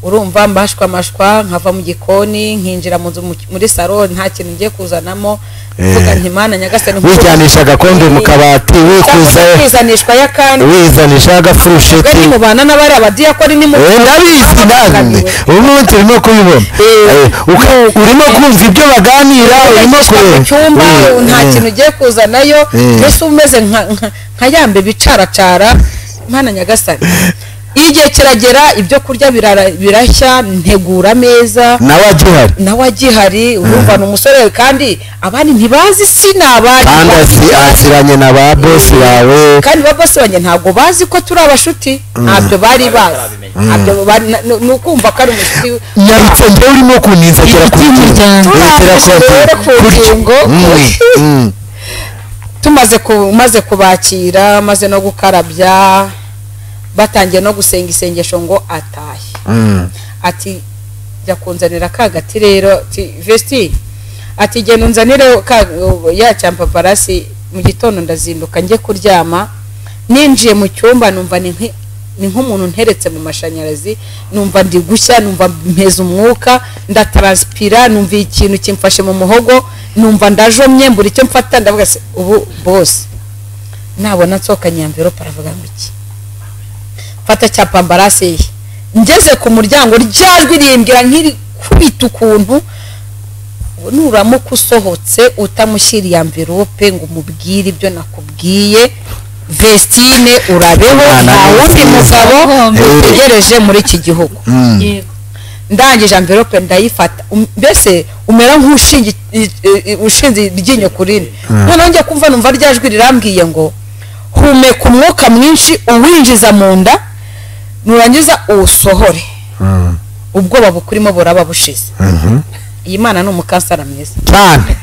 Urumva mbashwa amashwa nkava mu gikoni nkinjira mu nzu muri salo nta kintu ngiye kuzanamo, mvuga nti Mana nyagasani, wijanisha agakombe mu kabati, wikuza kwizanishwa y'akandi, wizanisha agafurusheti, ni mubana n'abari abadiyakoni ni mu ndabizi namwe umuntu urimo kubibona, urimo kumva ibyo baganira, urimo kureba cyumba nta kintu ugiye kuzanayo, mbese umeze nka yambe bicaracara. Mana nyagasani, igihe kiragera ibyo kurya birashya, ntegura ameza nawe agihari. Urumva ni umusore kandi abandi ntibazi sinabandi, kandi aziranye na ba bosi bawe, kandi ba bosi banjye ntabwo bazi ko turi abashuti, ntabyo bari bazi, ni ukumva ko ari umushuti. Nyarutse njyewe urimo kuninzekera ku ngingo. Tumaze kubakira, maze no gukarabya, batangiye no gusenga isengesho ngo atahe. Ati jya kunzanira ka gati rero, ati Vesti, ati genda unzanire ya cyampaparasi. Mu gitondo ndazinduka njye kuryama, ninjiye mu cyumba numva ni nk'umuntu nteretse mu mashanyarazi, numva ndi gushya, numva mpeza umwuka, ndatranspira, numva ikintu kimfashe mu muhogo, numva ndajomye mbura icyo mfata. Ndavuga se ubu boss nabona nsohokanye envelope aravuga ngo iki, fata cya pambarase ye. Ngeze ku muryango ryajwi rimbwira nkiri kubita ukuntu nuramuka usohotse utamushyiriye envelope ngo umubwire ibyo nakubwiye, Vestine urabeho, nta wundi mugabo utegereje muri iki gihugu. Ndangije envelope ndayifata, mbese umera nk'ushinze iryinyo ku rindi. Noneho njya kumva numva ryajwi rirambwiye ngo humeka umwuka mwinshi uwinjiza mu nda, nurangiza uwusohore, ubwoba bukurimo buraba bushize. Iyi Mana ni umukansara mwiza cyane.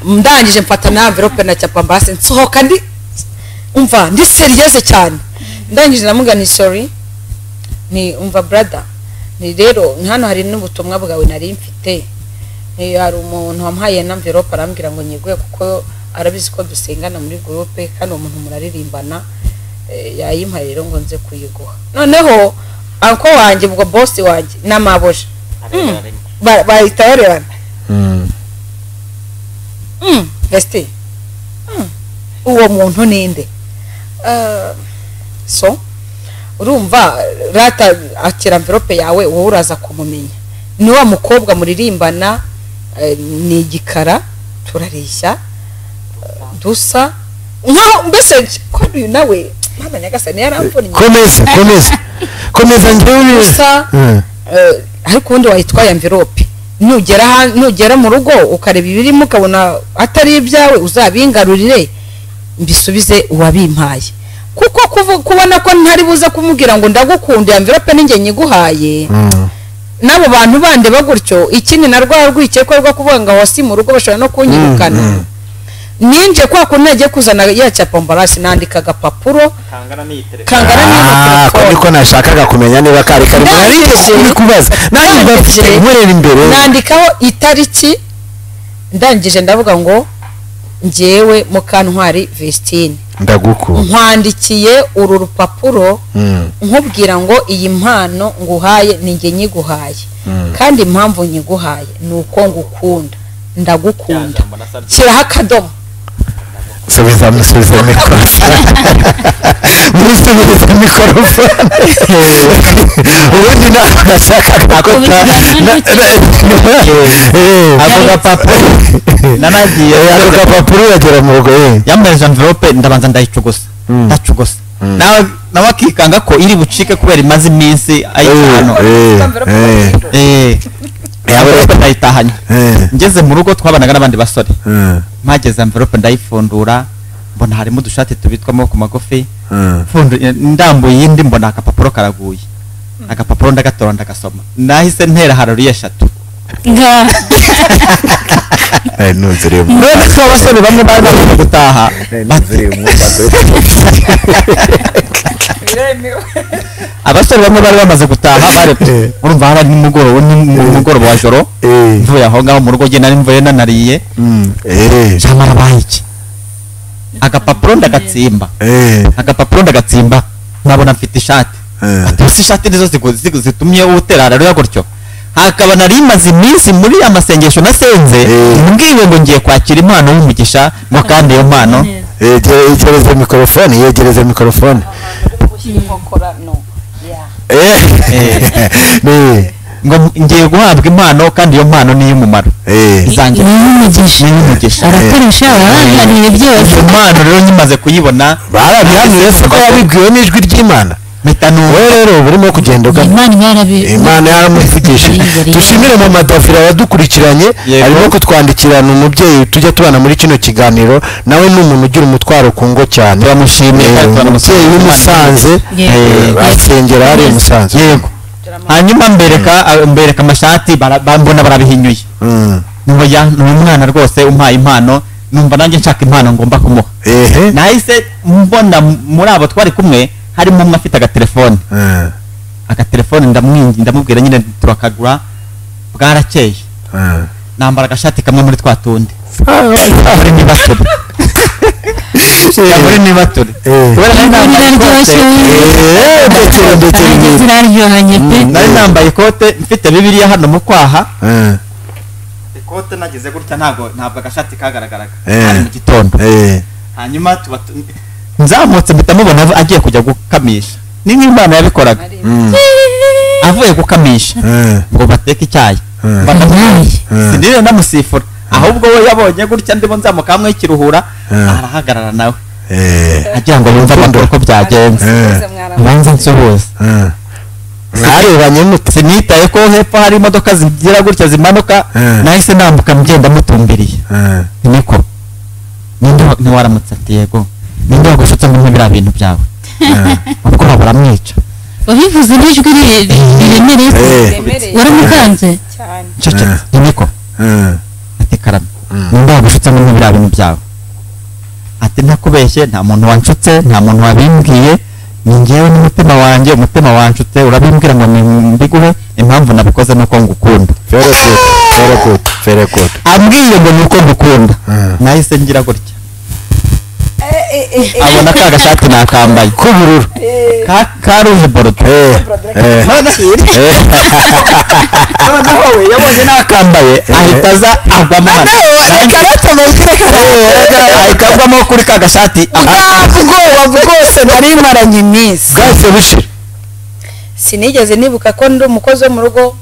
Ndangije mfata na envelope na cyapambase nsohoka ndi umva ndi serious cyane. Ndangije namubwira ni sorry, ni umva brother, ni rero hano hari n'ubutumwa bwawe nari mfite, ni hari umuntu wampaye na envelope arambwira ngo nyiguye kuko arabizi ko dusengana muri groupe kandi umuntu muraririmbana, yayimpaye rero ngo nze kuyiguha. Noneho anko wanjye ubwo boss wanjye n'amaboje bahita barebana, Vesti, uwo muntu ninde? So urumva rata akira envelope yawe, wowe uraza kumumenya, ni wa mukobwa muririmbana, ni igikara, turareshya dusa nkaho mbese ko uyu nawe Mana nyagasani yaramvunnye. Komeza njyewe gusa. Ariko ubundi wayitwaye envelope, nugera mu rugo ukareba ibirimo ukabona atari ibyawe uzabingarurire mbisubize uwabimpaye, kuko kubona ko ntari buze kumubwira ngo ndagukunda envelope ninjye nyiguhaye, n'abo bantu bande bagutyo. Ikindi na rwa rwikekwe rwo kuvuga ngo wasi mu rugo bashobora no kunyirukana. Ninje kwa kuntu kuzana ya cyapambarasi nandika agapapuro kangana n'iyi telefone. Niko nashakaga kumenya niba kari kari nari kubaza nanjye mbafite nkorera imbere. Nandikaho itariki, ndangije ndavuga ngo Njyewe Mukantwari Vestine ndagukunda, nkwandikiye uru rupapuro nkubwira ngo iyi mpano nguhaye ni njye nyiguhaye, kandi impamvu nyiguhaye ni uko ngukunda, ndagukunda. Shyiraho akadomo. Subiza mikorofone. Musubiza mikorofone. Ubundi ntabwo nashakaga ko ako gapapuro nanagiye, ako gapapuro yagera mu rugo yambaye envelope, ndabanza ndayicugusa, ndacugusa nawe akikanga ko iri bucike kubera imaze iminsi ayitahano. Envelope ndayitahanye, ngeze mu rugo twabanaga n'abandi basore, mpageze envelope ndayifundura, mbona harimo udushati tubitwa amaboko magufi, ndambuye indi mbona agapapuro karaguye, agapapuro ndagatora ndagasoma, nahise ntera harori 3. None ko abasore bamwe bari bamaze gutaha, abasore bamwe bari bamaze gutaha bare urumva hari nimugoroba, nimugoroba wa joro, mvuye aho ngaho mu rugo nge nari mvuye nanariye, jamara baye iki, agapapuro ndagatsimba, agapapuro ndagatsimba, nkabona mfite ishati, ati ishati nizo zitumye utera rero gutyo. Hakaba nari maze iminsi muri amasengesho nasenze mbwiwe ngo ngiye kwakira impano y'umugisha, ngo kandi iyo mpano yegereze mikorofone, yegereze mikorofone. Ngo ngiye guhabwa impano kandi iyo mpano ni iy'umumaro izanjye, n'umugisha arakoresha abahananiye byose. Iyo mpano rero nyimaze kuyibona barabihanuye se ko yabibwiwe n'ijwi ry'Imana. Wowe rero burimo kugenda Imana yaramuvugishije. Dushimire mama Davira wadukurikiranye, arimo kutwandikirana, umubyeyi tujya tubana muri kino kiganiro, nawe ni umuntu ugira umutwaro ku ngo cyane, turamushimiye, umubyeyi w'Umusanze, asengera hariya Musanze. Yego. Hanyuma mbereka amashati, mbona barabihinyuye, ngo ya ni umwana rwose umpaye impano, numva nanjye nshaka impano ngomba kumuha. Nahise mbona muri abo twari kumwe harimo umwe afite agatelefone, agatelefone ndamubwira nyine turakagura, bwarakeye nambara agashati kamwe muri twa tundi muri nibature, muri nibature nari nambaye ikote mfite Bibiliya hano mu kwaha, ikote nagize gutya ntabwo agashati kagaragaraga, ari mu gitondo. Hanyuma tuba nzamutse mpita mubona agiye kujya gukamisha, ni nk'Imana yabikoraga, avuye gukamisha ngo bateke icyayi, sinire namusifura, ahubwo we yabonye gutya ndimo nzamuka hamwe y'ikiruhura, arahagarara nawe agira ngo yumve amakuru ko byagenze, mbanze nsuhuze. Mwarebanye mute? Sinitaye ko hepfo hari imodoka zigira gutya zimanuka, nahise nambuka ngenda mutumbiriye, niko ninde ntiwaramutse ati yego, ninde wagushutse ngo biriya bintu byawe, ubwoba buramwica. Wabivuze n'ijwi riremereye, waramukanze cyane. Niko ati karame, ninde wagushutse ngo biriya bintu byawe? Ati ntakubeshye, nta muntu wanshutse, nta muntu wabimbwiye, ni njyewe n'umutima wanjye, umutima wanshutse urabimbwira ngo mbiguhe, impamvu nabikoze nuko ngukunda. Very good, very good, very good. Ambwiye ngo nuko ngukunda, nahise ngira gutya, abona ka gashati nakambaye k'ubururu ka rouge bordeaux, noneho we yabonye nakambaye ahita aza agwamo hano, ahita agwamo kuri ka gashati. Ubwoba bwose nari maranye iminsi bwahise bushira. Sinigeze nibuka ko ndi umukozi wo mu rugo,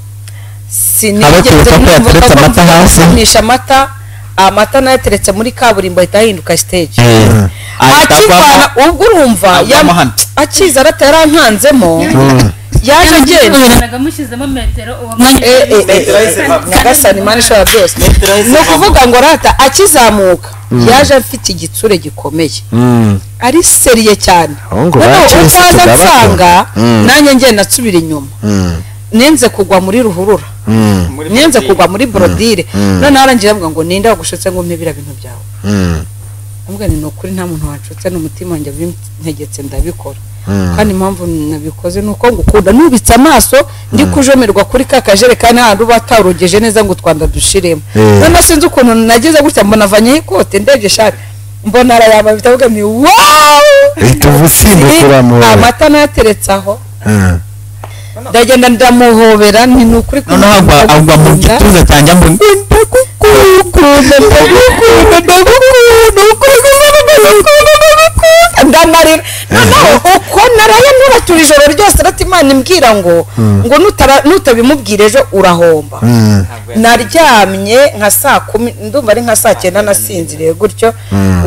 sinigeze nibuka ko mvunisha amata, amata nayateretse muri kaburimbo ahita ahinduka stage. Akivana ubwo urumva akiza arata yarankanzemo, yaje agenda Nyagasani Imana ishobora byose. Ni ukuvuga ngo rata akizamuka yaje afite igitsure gikomeye, ari seriye cyane, uko aza nsanga nanjye ngenda nsubira inyuma, nenze kugwa muri ruhurura, nenze kugwa muri borodire. Noneho arangira avuga ngo ninde wagushutse ngo umpe biriya bintu byawe? Amubwira ni ukuri nta muntu wanshutse, n'umutima wanjye bintegetse ndabikora. Kandi impamvu nabikoze nuko ngukunda, nubitse amaso ndi kujomerwa kuri ka kajerekani handi uba atarogeje neza ngo twanda dushiremo. None sinzi ukuntu nageze gutya mbona avanyeho ikote ndebye ishati mbona arayamba bitavuga ni wow, amata nayateretse aho. Ndagenda ndamuhobera nti ni ukuri noneho agwa mu gituza cyanjye ngo ndagukunda ndagukunda ndagukunda ndamarira. Noneho uko naraye nturatura ijoro ryose ati Imana imbwira ngo ngo nutabimubwira ejo urahomba. Naryamye nka saa 10 ndumva ari nka saa 9 nasinziriye gutyo.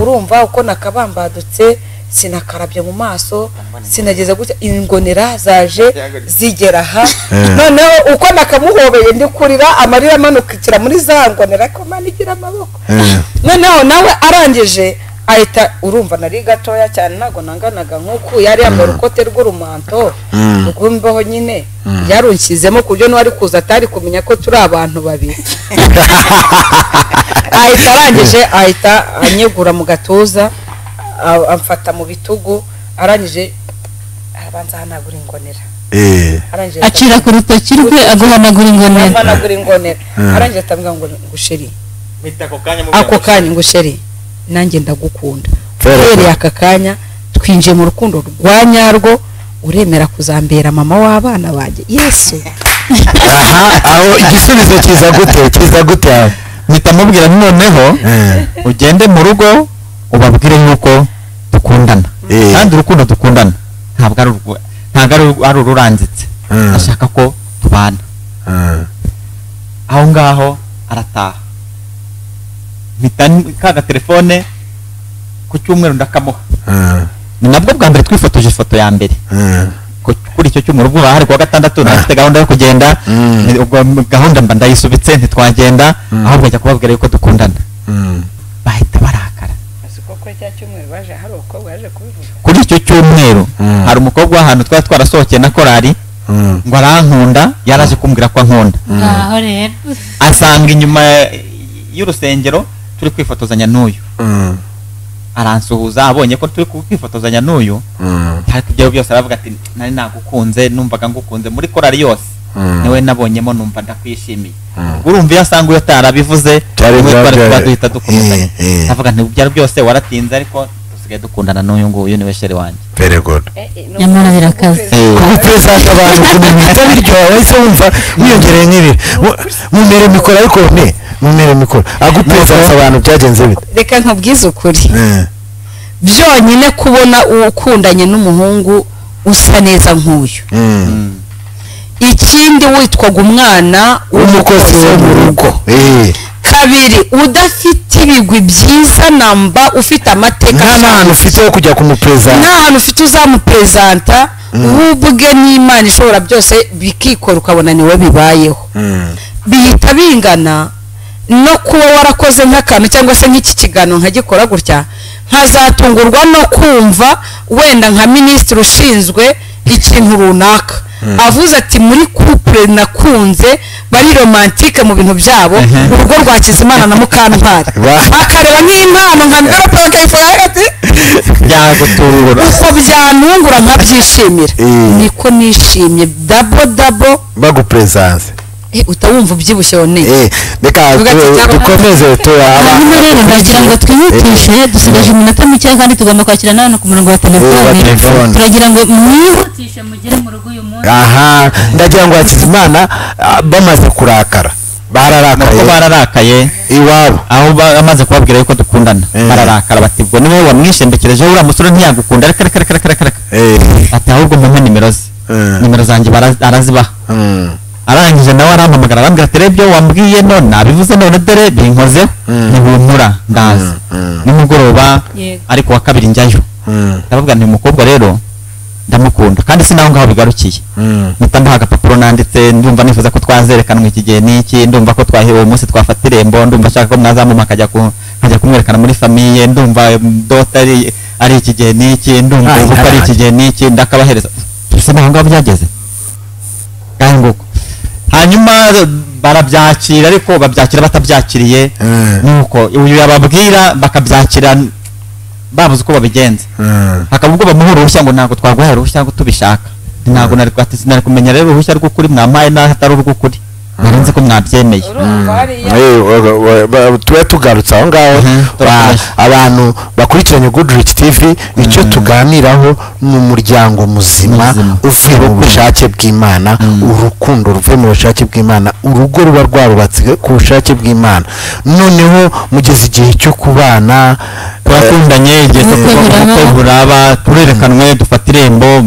Urumva uko nakabambadutse, sinakarabye mu maso, sinageze gutya, ingonera zaje zigera aha. Noneho uko nakamuhobeye ndi kurira amarira amanukira muri za ngonera ko Imana igira amaboko. Noneho nawe arangije ahita, urumva nari gatoya cyane ntago nanganaga nk'uku yari yambaye urukote rw'urumanto rw'imbeho nyine yarunshyizemo ku buryo n'uwari kuza atari kumenya ko turi abantu babiri. Ahita arangije ahita anyegura mu gatuza, amfata mu bitugu, arangije arabanza ahanagura ingonera, acira ku rutoki rwe aguhanagura ingonera, arangije atambwira ngo ngusheri ako kanya ngo sheri nanjye ndagukunda. Uhereye aka kanya twinjiye mu rukundo rwa nyarwo, uremera kuzambera mama w'abana banjye. Yesu. Aha aho igisubizo kiza gute? Kiza gute? Mpita mubwira noneho ugende mu rugo ubabwire yuko dukundana, kandi urukundo dukundana ntabwo ari ururangitse, ashaka ko tubana. Aho ngaho arataha, mpita kaga telefone ku cyumweru ndakamuha. Ni nabwo bwa mbere twifotoje ifoto ya mbere kuri icyo cyumweru. Ubwo hari kuwa gatandatu nafite gahunda yo kugenda, ubwo gahunda mba ndayisubitse ntitwagenda, ahubwo njya kubabwira yuko dukundana. Bahita barakara. Kuri icyo cyumweru hari umukobwa w'ahantu twari twarasohokeye na korari ngo arankunda, yaraje kumbwira ko ankunda. Asanga inyuma y'urusengero turi kwifotozanya n'uyu, aransuhuza abonye ko turi kwifotozanya n'uyu, ariko ibyo byose aravuga ati nari nagukunze, numvaga ngukunze muri korari yose niwe nabonyemo numva ndakwishimiye. Urumva iyo asanga uyo atarabivuze twari duhita dukomezanya. Ndavuga nti byari byose waratinze ariko dusigaye dukundana n'uyu nguyu niwe shere wanjye. Very good. Nyamara birakaze kupresenta abantu kumenya biryoha, wese wumva wiyongereye nk'ibiri mumere mikoro, ariko ne mumere mikoro agupresenta abantu byagenze bite? Reka nkubwize ukuri, byonyine kubona ukundanye n'umuhungu usa neza nk'uyu, ikindi witwaga umwana w'umukozi wo mu rugo, kabiri udafite ibigwi byiza namba, ufite amateka, nta hantu ufite ho kujya kumupresenta, nta hantu ufite uzamupresenta, ubwe n'Imana ishobora byose bikikora ukabona niwe bibayeho. Bihita bingana no kuba warakoze nk'akantu cyangwa se nk'iki kiganiro nkagikora gutya, nkazatungurwa no kumva wenda nka minisitiri ushinzwe ikintu runaka avuze ati muri couple nakunze bari romantique mu bintu byabo, urugo rwa Hakizimana na Mukantwari, akareba nk'impano nka envelope bakayifora ati byagutungura, uko byanungura nkabyishimira. Niko nishimye dabo dabo bagupresence utawumva ubyibushye wone. Reka dukomeze hanyuma rero ndagira ngo twihutishe, dusigaje iminota mike kandi tugomba kwakira n'abantu ku murongo wa telefone. Turagira ngo mwihutishe mugere mu rugo uyu munsi. Aha ndagira ngo Hakizimana bamaze kurakara, bararakaye, bararakaye iwabo aho bamaze kubabwira yuko dukundana, bararakara bati ubwo niwe wamwishembekereje uriya musore ntiyagukunda, reka reka reka reka ati ahubwo mumpe nimero ze, nimero zanjye arazibaha. Arangije nawe arampamagara arambwira ati rebyo wambwiye none nabivuze none dore binkozeho ntihumura ndaza nimugoroba, ariko wa kabiri njyayo ndavuga nti umukobwa rero ndamukunda kandi sinaho ngaho bigarukiye, mpita mbaha agapapuro nanditse, ndumva nifuza ko twazerekanwa iki gihe n'iki, ndumva ko twahewe uwo munsi twafata irembo, ndumva ashaka ko mwazamuma nkajya kumwerekana muri famiye, ndumva dota ari iki gihe n'iki, ndumva ubukwe ari iki gihe n'iki, ndakabahereza. Sinaho ngaho byageze nguko. Hanyuma barabyakira ariko babyakira batabyakiriye, nuko uyu yababwira bakabyakira Babuze uko babigenza. Hakaba ubwo bamuha uruhushya ngo ntabwo twaguhaye uruhushya ngo tubishaka. Ntabwo nari ati sinari kumenya rero uruhushya rw'ukuri mwampaye naho atari urw'ukuri. Nari nzi ko mwabyemeye. Tube tugarutse aho ngaho, abantu bakurikiranye Goodrich TV, icyo tuganiraho ni umuryango muzima uvuye mu bushake bw'Imana, urukundo ruvuye mu bushake bw'Imana, urugo ruba rwarubatse ku bushake bw'Imana. Noneho mugeze igihe cyo kubana, turakundanye, igihe cyo kuba turerekanwe, dufata irembo,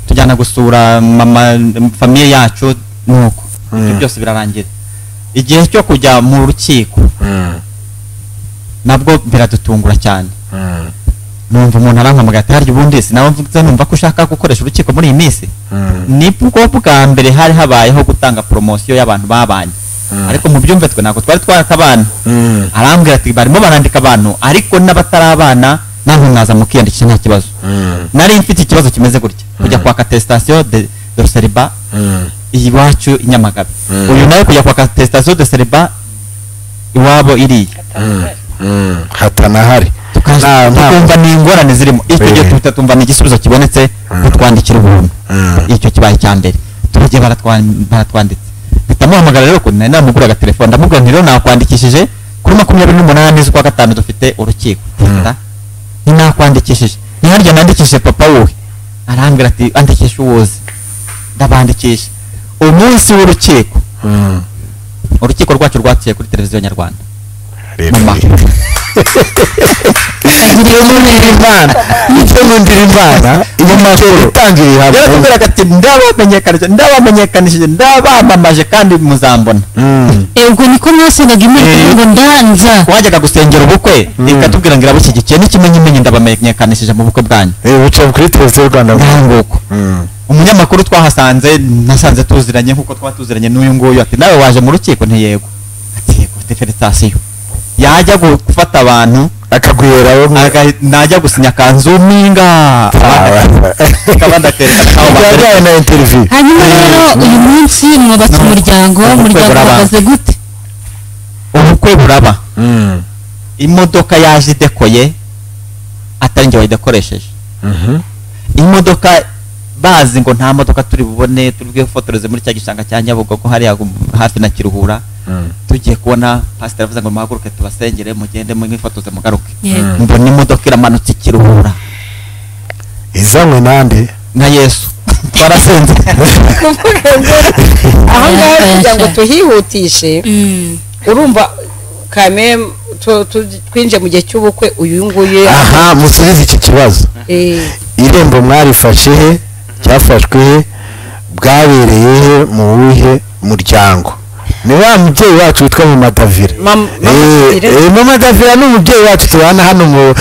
tujyana gusura mama famiye yacu, nuko ibyo byose birarangira. Igihe cyo kujya mu rukiko nabwo biradutungura cyane. Numva umuntu arampamagara ati harya ubundi sinawe mvuze numva ko ushaka gukoresha urukiko muri iyi minsi. Nibwo bwa mbere hari habayeho gutanga promosiyo y'abantu babanye, ariko mu byumve twe ntabwo twari twarakabana. Arambwira ati barimo barandika abantu, ariko n'abatarabana namwe mwaza mukiyandikisha nta kibazo. Nari mfite ikibazo kimeze gutya, kujya kwaka attestation de celibat iwacu i Nyamagabe, uyu nawe kujya kwaka attestation de celibat iwabo iriya hatanahari, tukumva ni ingorane zirimo. Icyo gihe tuhita tumva ni igisubizo kibonetse, kutwandikira ubuntu. Icyo kibaye icya mbere, tugiye baratwanditse. Mpita rero ko nari namuguraga telefone, ndamubwira nti rero nakwandikishije kuri 28 z'ukwa gatanu dufite urukiko. Ninakwandikishije, ni harya nandikishije papa wowe. Arambwira ati andikisha uwoze. Ndabandikisha. Umunsi w'urukiko, urukiko rwacu rwaciye kuri televiziyo nyarwanda. Yaratubwiraga ati ndabamenyekanishije, ndabamamaje kandi muzambona. Ubwo niko mwasengaga Imana ngo ndanza. Wajyaga gusengera ubukwe ikatubwira ngo irabushyigikiye, n'ikimenyimenyi ndabamenyekanishije mu bukwe bwanyu. Buca kuri televiziyo Rwanda nguko. Umunyamakuru twahasanze, nasanze tuziranye nkuko twatuziranye n'uyu nguyu, ati nawe waje mu rukiko? Nti yego. Ati yego, felicitasiyo. Yajya gufata abantu akaguheraho, najya gusinya kanzuminga akabanda na interview. Hanyuma rero uyu munsi mwubatse umuryango, umuryango uhagaze gute? Ubukwe buraba. Imodoka yaje idekoye atari njye wayidekoresheje. Imodoka bazi ngo nta modoka turi bubone, turi bwifotoreze muri cya gishanga cya Nyabugogo hariya hafi na Kiruhura. Tugiye kubona pastor avuze ngo muhaguruke tubasengere mugende mwifotoze mugaruke. Mbona imodoka iramanutse Kiruhura izanywe nande? Na Yesu. Twarasenze aho ngaho kugira ngo tuhihutishe. Urumva kame twinje mu gihe cy'ubukwe uyu nguyu. Aha musubize iki kibazo. Irembo mwarifashe he? Cyafashwe he? Bwabereye he? Mu wuhe muryango? Ni wa mubyeyi wacu witwa Mama Davira. Mama Davira ni umubyeyi wacu tubana hano mu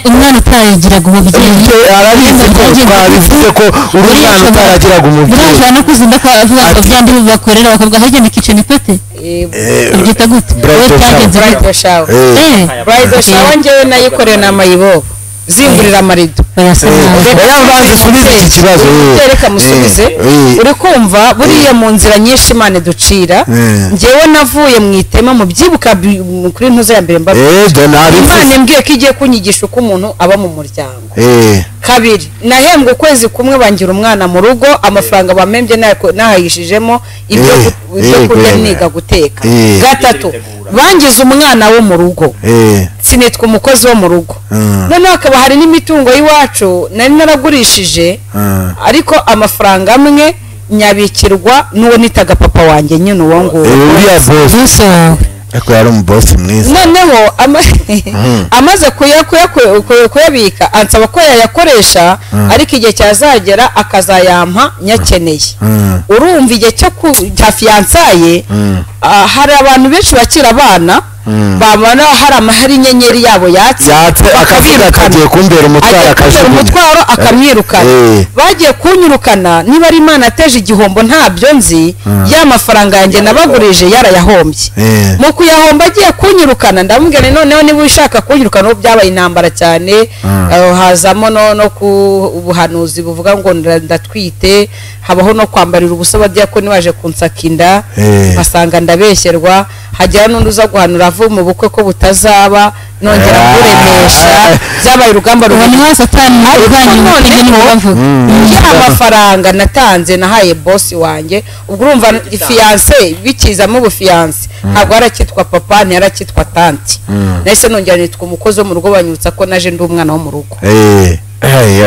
umwana utaragiraga umubyeyi. Arabizi ko twabivuze ko umwana utaragiraga umubyeyi. Burashobora no kuzinda ko avuga ngo byandi bakorera bakavuga harya ni kitchen pate. Ubyita gute? Bridal shower. Bridal shower njyewe nayikoreye na mayibobo. Zingurira amarido. Reka musubize. Uri kumva buriya mu nzira nyinshi Imana ducira, njyewe navuye mu itema mu byibuka kuri ntuze ya mbere Imana imbwiye ko igiye kunyigisha uko umuntu aba mu muryango. Kabiri, nahembwe ukwezi kumwe bangira umwana mu rugo, amafaranga bamembye nahayishijemo ibyo kurya niga guteka. Gatatu, bangize umwana wo mu rugo, sinitwa umukozi wo mu rugo. Noneho hakaba hari n'imitungo y'iwacu nari naragurishije, ariko amafaranga amwe nyabikirwa n'uwo nitaga papa wanjye nyine uwo nguwo. Ariko yari umubosi mwiza. Noneho amaze kuyabika ansaba ko yayakoresha, ariko igihe cyazagera akazayampa nyakeneye. Urumva igihe cya fiyansaye hari abantu benshi bakira abana babona hari inyenyeri yabo yatse akabirukana, kumbera umutwaro akamwirukana. Bagiye kunyirukana, niba ari Imana ateje igihombo ntabyo nzi, ya mafaranga yanjye nabagurije yarayahombye. Mu kuyahomba agiye kunyirukana, ndamubwira noneho niba ushaka kunyirukana, ubu byabaye intambara cyane, hazamo no ku buhanuzi buvuga ngo ndatwite, habaho no kwambarira ubusa abadiyakoni baje kunsaka inda, basanga ndabeshyerwa. Hagera n'undi uza guhanura avuye mu bukwe ko butazaba, nongera kuremesha. Byabaye urugamba runini. Satani urwanya umutima. Ya mafaranga natanze nahaye boss wanjye, ubwo urumva fiancé bikizamo ubufiancé, ntabwo yarakitwa papa, ntiyarakitwa tanti. Nahise nongera nitwa umukozi wo mu rugo, banyutsa ko naje ndi umwana wo mu rugo.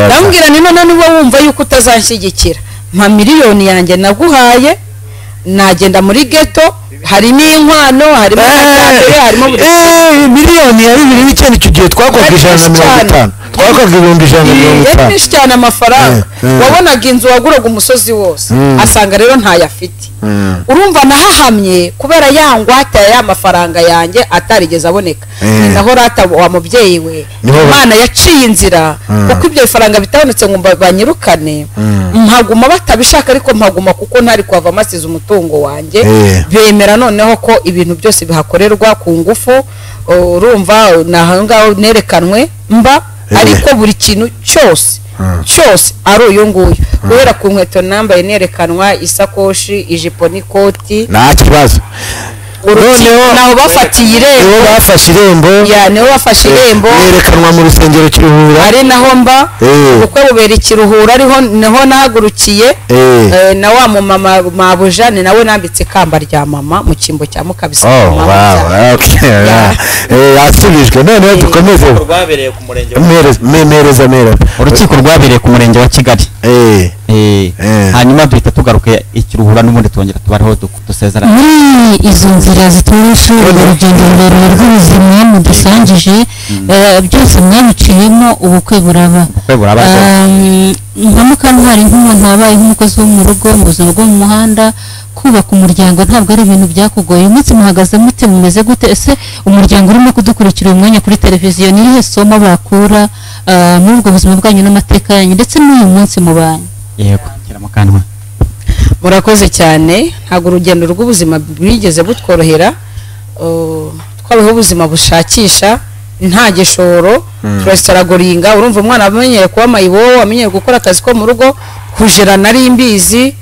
Ndamubwira ni none niba wumva yuko utazanshyigikira, mpa miliyoni yanjye naguhaye, nagenda muri ghetto, harimo inkwano, harimo akabere, harimo miliyoni ya 2009 icyo gihe twakwaga 150, twakwaga 150. Yari cyane amafaranga. Wabonaga inzu waguraga umusozi wose, asanga rero ntayafite. Urumva nahahamye kubera yangwate ya mafaranga yanjye atarigeze aboneka. Naho rata wa mubyeyi we, Imana yaciye inzira, kuko ibyo bifaranga bitabonetse ngo banyirukane, mpaguma batabishaka, ariko mpaguma kuko ntari kuhava masize umutungo wanjye. Bemera noneho ko ibintu byose bihakorerwa ku ngufu. Urumva naho ngaho nerekanwe mba, ariko buri kintu cyose cyose ari uyu nguyu, guhera ku nkweto nambaye nerekanwa, isakoshi, ijipo n'ikoti, nta kibazo. Noneho naho bafatiye irembo, bafashe irembo, ya niho bafashe irembo, nerekanwa mu rusengero Kiruhura, ari naho mba. Ubukwe bubera Kiruhura, ariho niho nahagurukiye na wa mama mabuja, ni nawe nambitse ikamba rya mama mu cyimbo cya mukabisa. Oh wow, okay. Yasubijwe. Noneho dukomeze. Rwabereye ku murenge wa Mereza. Urukiko rwabereye ku murenge wa Kigali. Hanyuma duhita tugaruka Ikiruhura n'ubundi twongera tubariho dusezerana. Muri izo nzira zitoroshe urugendo rurerure rw'ubuzima mudusangije, byose mwabiciyemo, ubukwe buraba. Nka Mukantwari, nk'umuntu wabaye nk'umukozi wo mu rugo, mu buzima bwo mu muhanda, kubaka umuryango ntabwo ari ibintu byakugoye. Umunsi muhagaze mute, mumeze gute? Ese umuryango urimo kudukurikira uyu mwanya kuri televiziyo, ni irihe somo bakura muri ubwo buzima bwanyu n'amateka yanyu ndetse n'uyu munsi mubanye? Yego, kira Mukantwari. Murakoze cyane. Ntabwo urugendo rw'ubuzima bwigeze butworohera. Twabaho ubuzima bushakisha, nta gishoro, turasitaragoringa. Urumva umwana amenyereye kuba mayibobo, amenyereye gukora akazi ko mu rugo, kujera nari mbizi,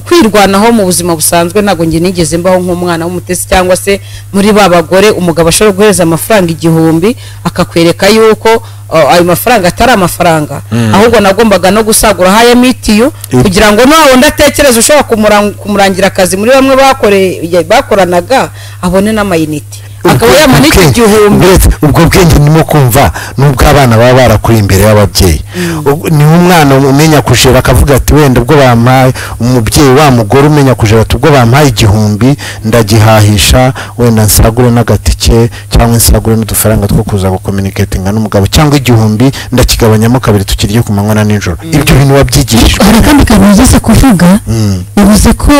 kwirwanaho mu buzima busanzwe. Ntabwo njye nigeze mbaho nk'umwana w'umutesi cyangwa se muri ba bagore umugabo ashobora guhereza amafaranga 1000 akakwereka yuko ayo mafaranga atari amafaranga, ahubwo nagombaga no gusagura haya mitiyu kugira ngo nawe ndatekereza ushobora kumurangira akazi muri bamwe bakoranaga abone n'amayinite, akaba yamanika 1000. Ubwo bwenge ndimo kumva nubwo abana baba barakuri imbere y'ababyeyi, ni umwana umenya kujera akavuga ati wenda ubwo bampaye, umubyeyi wa mugore umenya kujera ati ubwo bampaye 1000 ndagihahisha, wenda nsagure n'agatike cyangwa nsagure n'udufaranga two kuza gucommunicatinga n'umugabo, cyangwa 1000 ndakigabanyamo kabiri tukirye ku manywa na nijoro. Ibyo bintu wabyigishijwe. Hari kandi kantu ugeze kuvuga, bivuze ko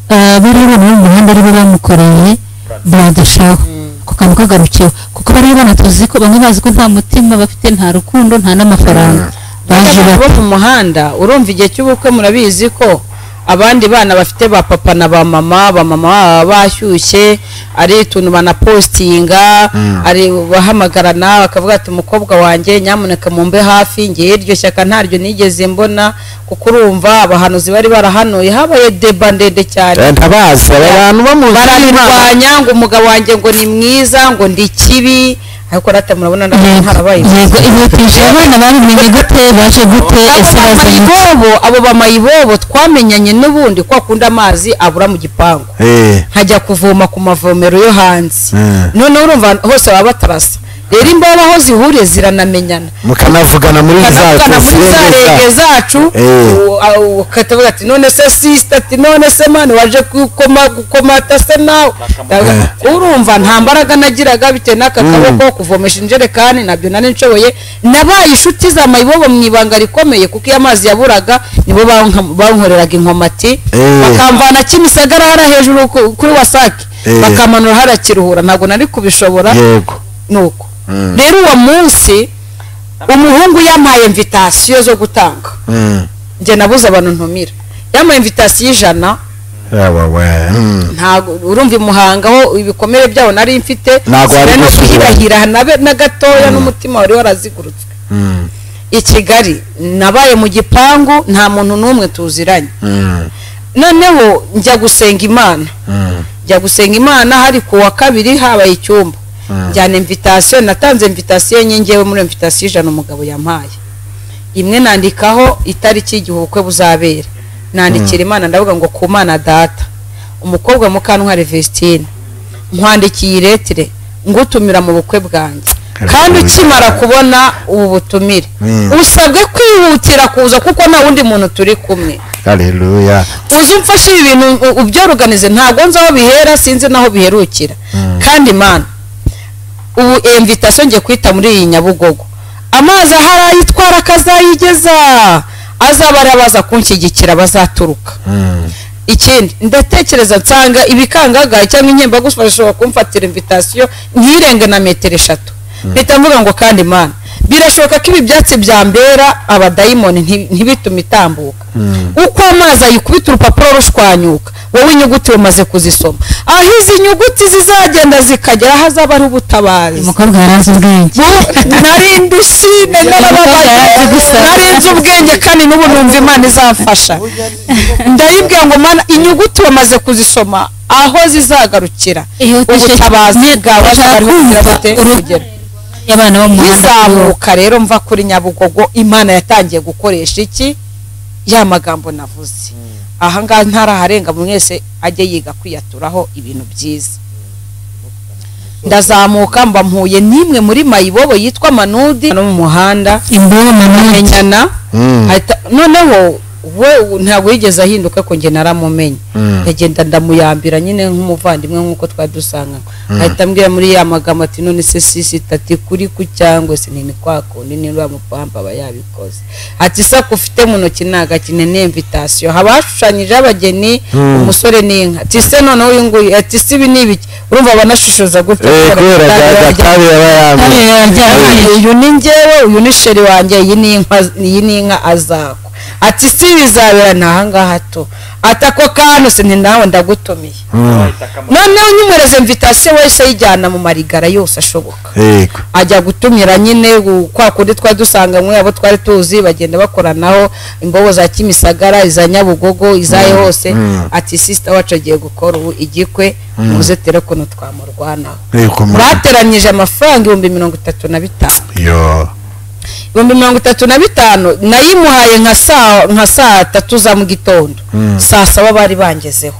bari abana bo mu muhanda aribo bamukoreye buradashaho, ako kantu kagarukiwe, kuko bari abana tuzi ko bamwe bazi ko nta mutima bafite, nta rukundo, nta n'amafaranga. Baje bo mu muhanda. Urumva igihe cy'ubukwe murabizi ko abandi bana bafite ba papa na ba mama, ba mama bashyushye, ari utuntu banapostinga, ari bahamagarana bakavuga ati umukobwa wanjye nyamuneka mumbe hafi, ngiye iryo shyaka ntaryo nigeze mbona, kuko urumva abahanuzi bari barahanuye, habaye deba ndende cyane. Ndabazi abantu bamuzi bararwanya ngo umugabo wanjye ngo ni mwiza, ngo ndi kibi, ariko rata murabona ntarabaye. Yego, ihutisha abana babimenye gute, baje gute? Ese abo abo bamayibobo twamenyanye n'ubundi kwa kunda amazi abura mu gipangu, nkajya kuvoma ku mavomero yo hanze. None urumva hose baba batarasa, rero imbobo aho zihuriye ziranamenyana, mukanavugana muri za rege zacu, ukatavuga ati none se sister, ati none se mani waje gukomata se nawe. Urumva nta mbaraga nagiraga bitewe n'aka kaboko kuvomesha injerekani, nabyo nari nshoboye. Nabaye inshuti za mayibobo mu ibanga rikomeye, kuko iyo amazi yaburaga nibo bankoreraga inkomati, bakamvana Kimisagara hara hejuru kuri Wasake, bakamanura hara Kiruhura, ntabwo nari kubishobora. Yego, nuko rero uwo munsi umuhungu yampaye invitation zo gutanga, njye nabuze abantu ntumira, yampaye invitation 100. Ntabwo urumva Imuhanga ho ibikomere byawo nari mfite, no kuhirahira na gatoya, n'umutima wari warazigurutswe. I Kigali nabaye mu gipangu nta muntu n'umwe tuziranye. Noneho njya gusenga Imana, Njya gusenga Imana hari ku wa kabiri habaye icyumba. Njyana invitation, natanze invitation enye ngewe muri invitation 100 umugabo yampaye. Imwe nandikaho itariki y'igihe ubukwe buzabera. Nandikira Imana ndavuga ngo ku Mana data, umukobwa Mukantwari Vestine nkwandikiye iretire ngutumira mu bukwe bwanjye. Kandi ukimara kubona ubu butumire usabwe kwihutira kuza kuko nta wundi muntu turi kumwe. Haleluya. Uzi umfashe ibi bintu ubyoruganize, ntabwo nzi aho bihera, sinzi naho biherukira. Kandi Imana ubu invitation ngiye kwita muri iyi Nyabugogo, amazi aharayitwara akazayigeza, azaba baza kunshyigikira bazaturuka. Ikindi ndatekereza nsanga ibikangaga cyangwa inkemba gusa bashobora kumfatira invitation ntirenge na metero 3. Mpita mvuga ngo kandi Imana birashoboka ko ibi byatsi byambera abadayimoni ntibitume itambuka. Uko amazi ayikubita urupapuro rushwanyuka, wowe inyuguti umaze kuzisoma, aho izi nyuguti zizagenda zikagera hazaba ari ubutabazi. Umukobwa yarazi ubwenge. Nari ndushime narababaye, nari nzi ubwenge kandi n'ubu numva Imana izamfasha. Ndayibwira ngo Mana inyuguti wamaze kuzisoma aho zizagarukira ubutabazi bwawe azaba abana bo mu muhanda. Rero mva kuri Nyabugogo Imana yatangiye gukoresha iki ya magambo navuze. Aha ngaha ntaraharenga mwese ajye yiga kwiyaturaho ibintu byiza. Ndazamuka mba mpuye nimwe muri mayibobo yitwa Manudi no mu muhanda imbobo. Noneho we ntabwo yigeze ahinduka ko nge naramumenye. Ndagenda ndamuyambira nyine nk'umuvandimwe nk'uko twadusanga. Ahita ambwira muri ya magambo ati none se sisi tati kuri ku cyangwa se nini kwako nini rwa mupampa aba yabikoze. Ati sako ufite mu ntoki nagakine ne invitation habashushanyije abageni umusore n'inka. Ati se none uyu nguyu ati si ibi nibiki urumva banashushoza gutya. Uyu ni ngewe, uyu ni sheri wanjye, iyi ni inka, iyi ni inka azako. Ati si bizabera ntahangaha to atako kantu se ni nawe ndagutumiye. Noneho nyumwereze invitation wese yijyana mu marigara yose ashoboka. Ajya gutumira nyine kwa kundi twadusanga mwe abo twari tuzi bagenda bakoranaho imbobo za Kimisagara, iza Nyabugogo, izaye hose. Ati sister wacu agiye gukora ubu igikwe muze telekono twamurwanaho. Bateranyije amafaranga 35,000. Yo 35,000 nayimuhaye nka saa 3 za mu gitondo. Saa 7 bari bangezeho.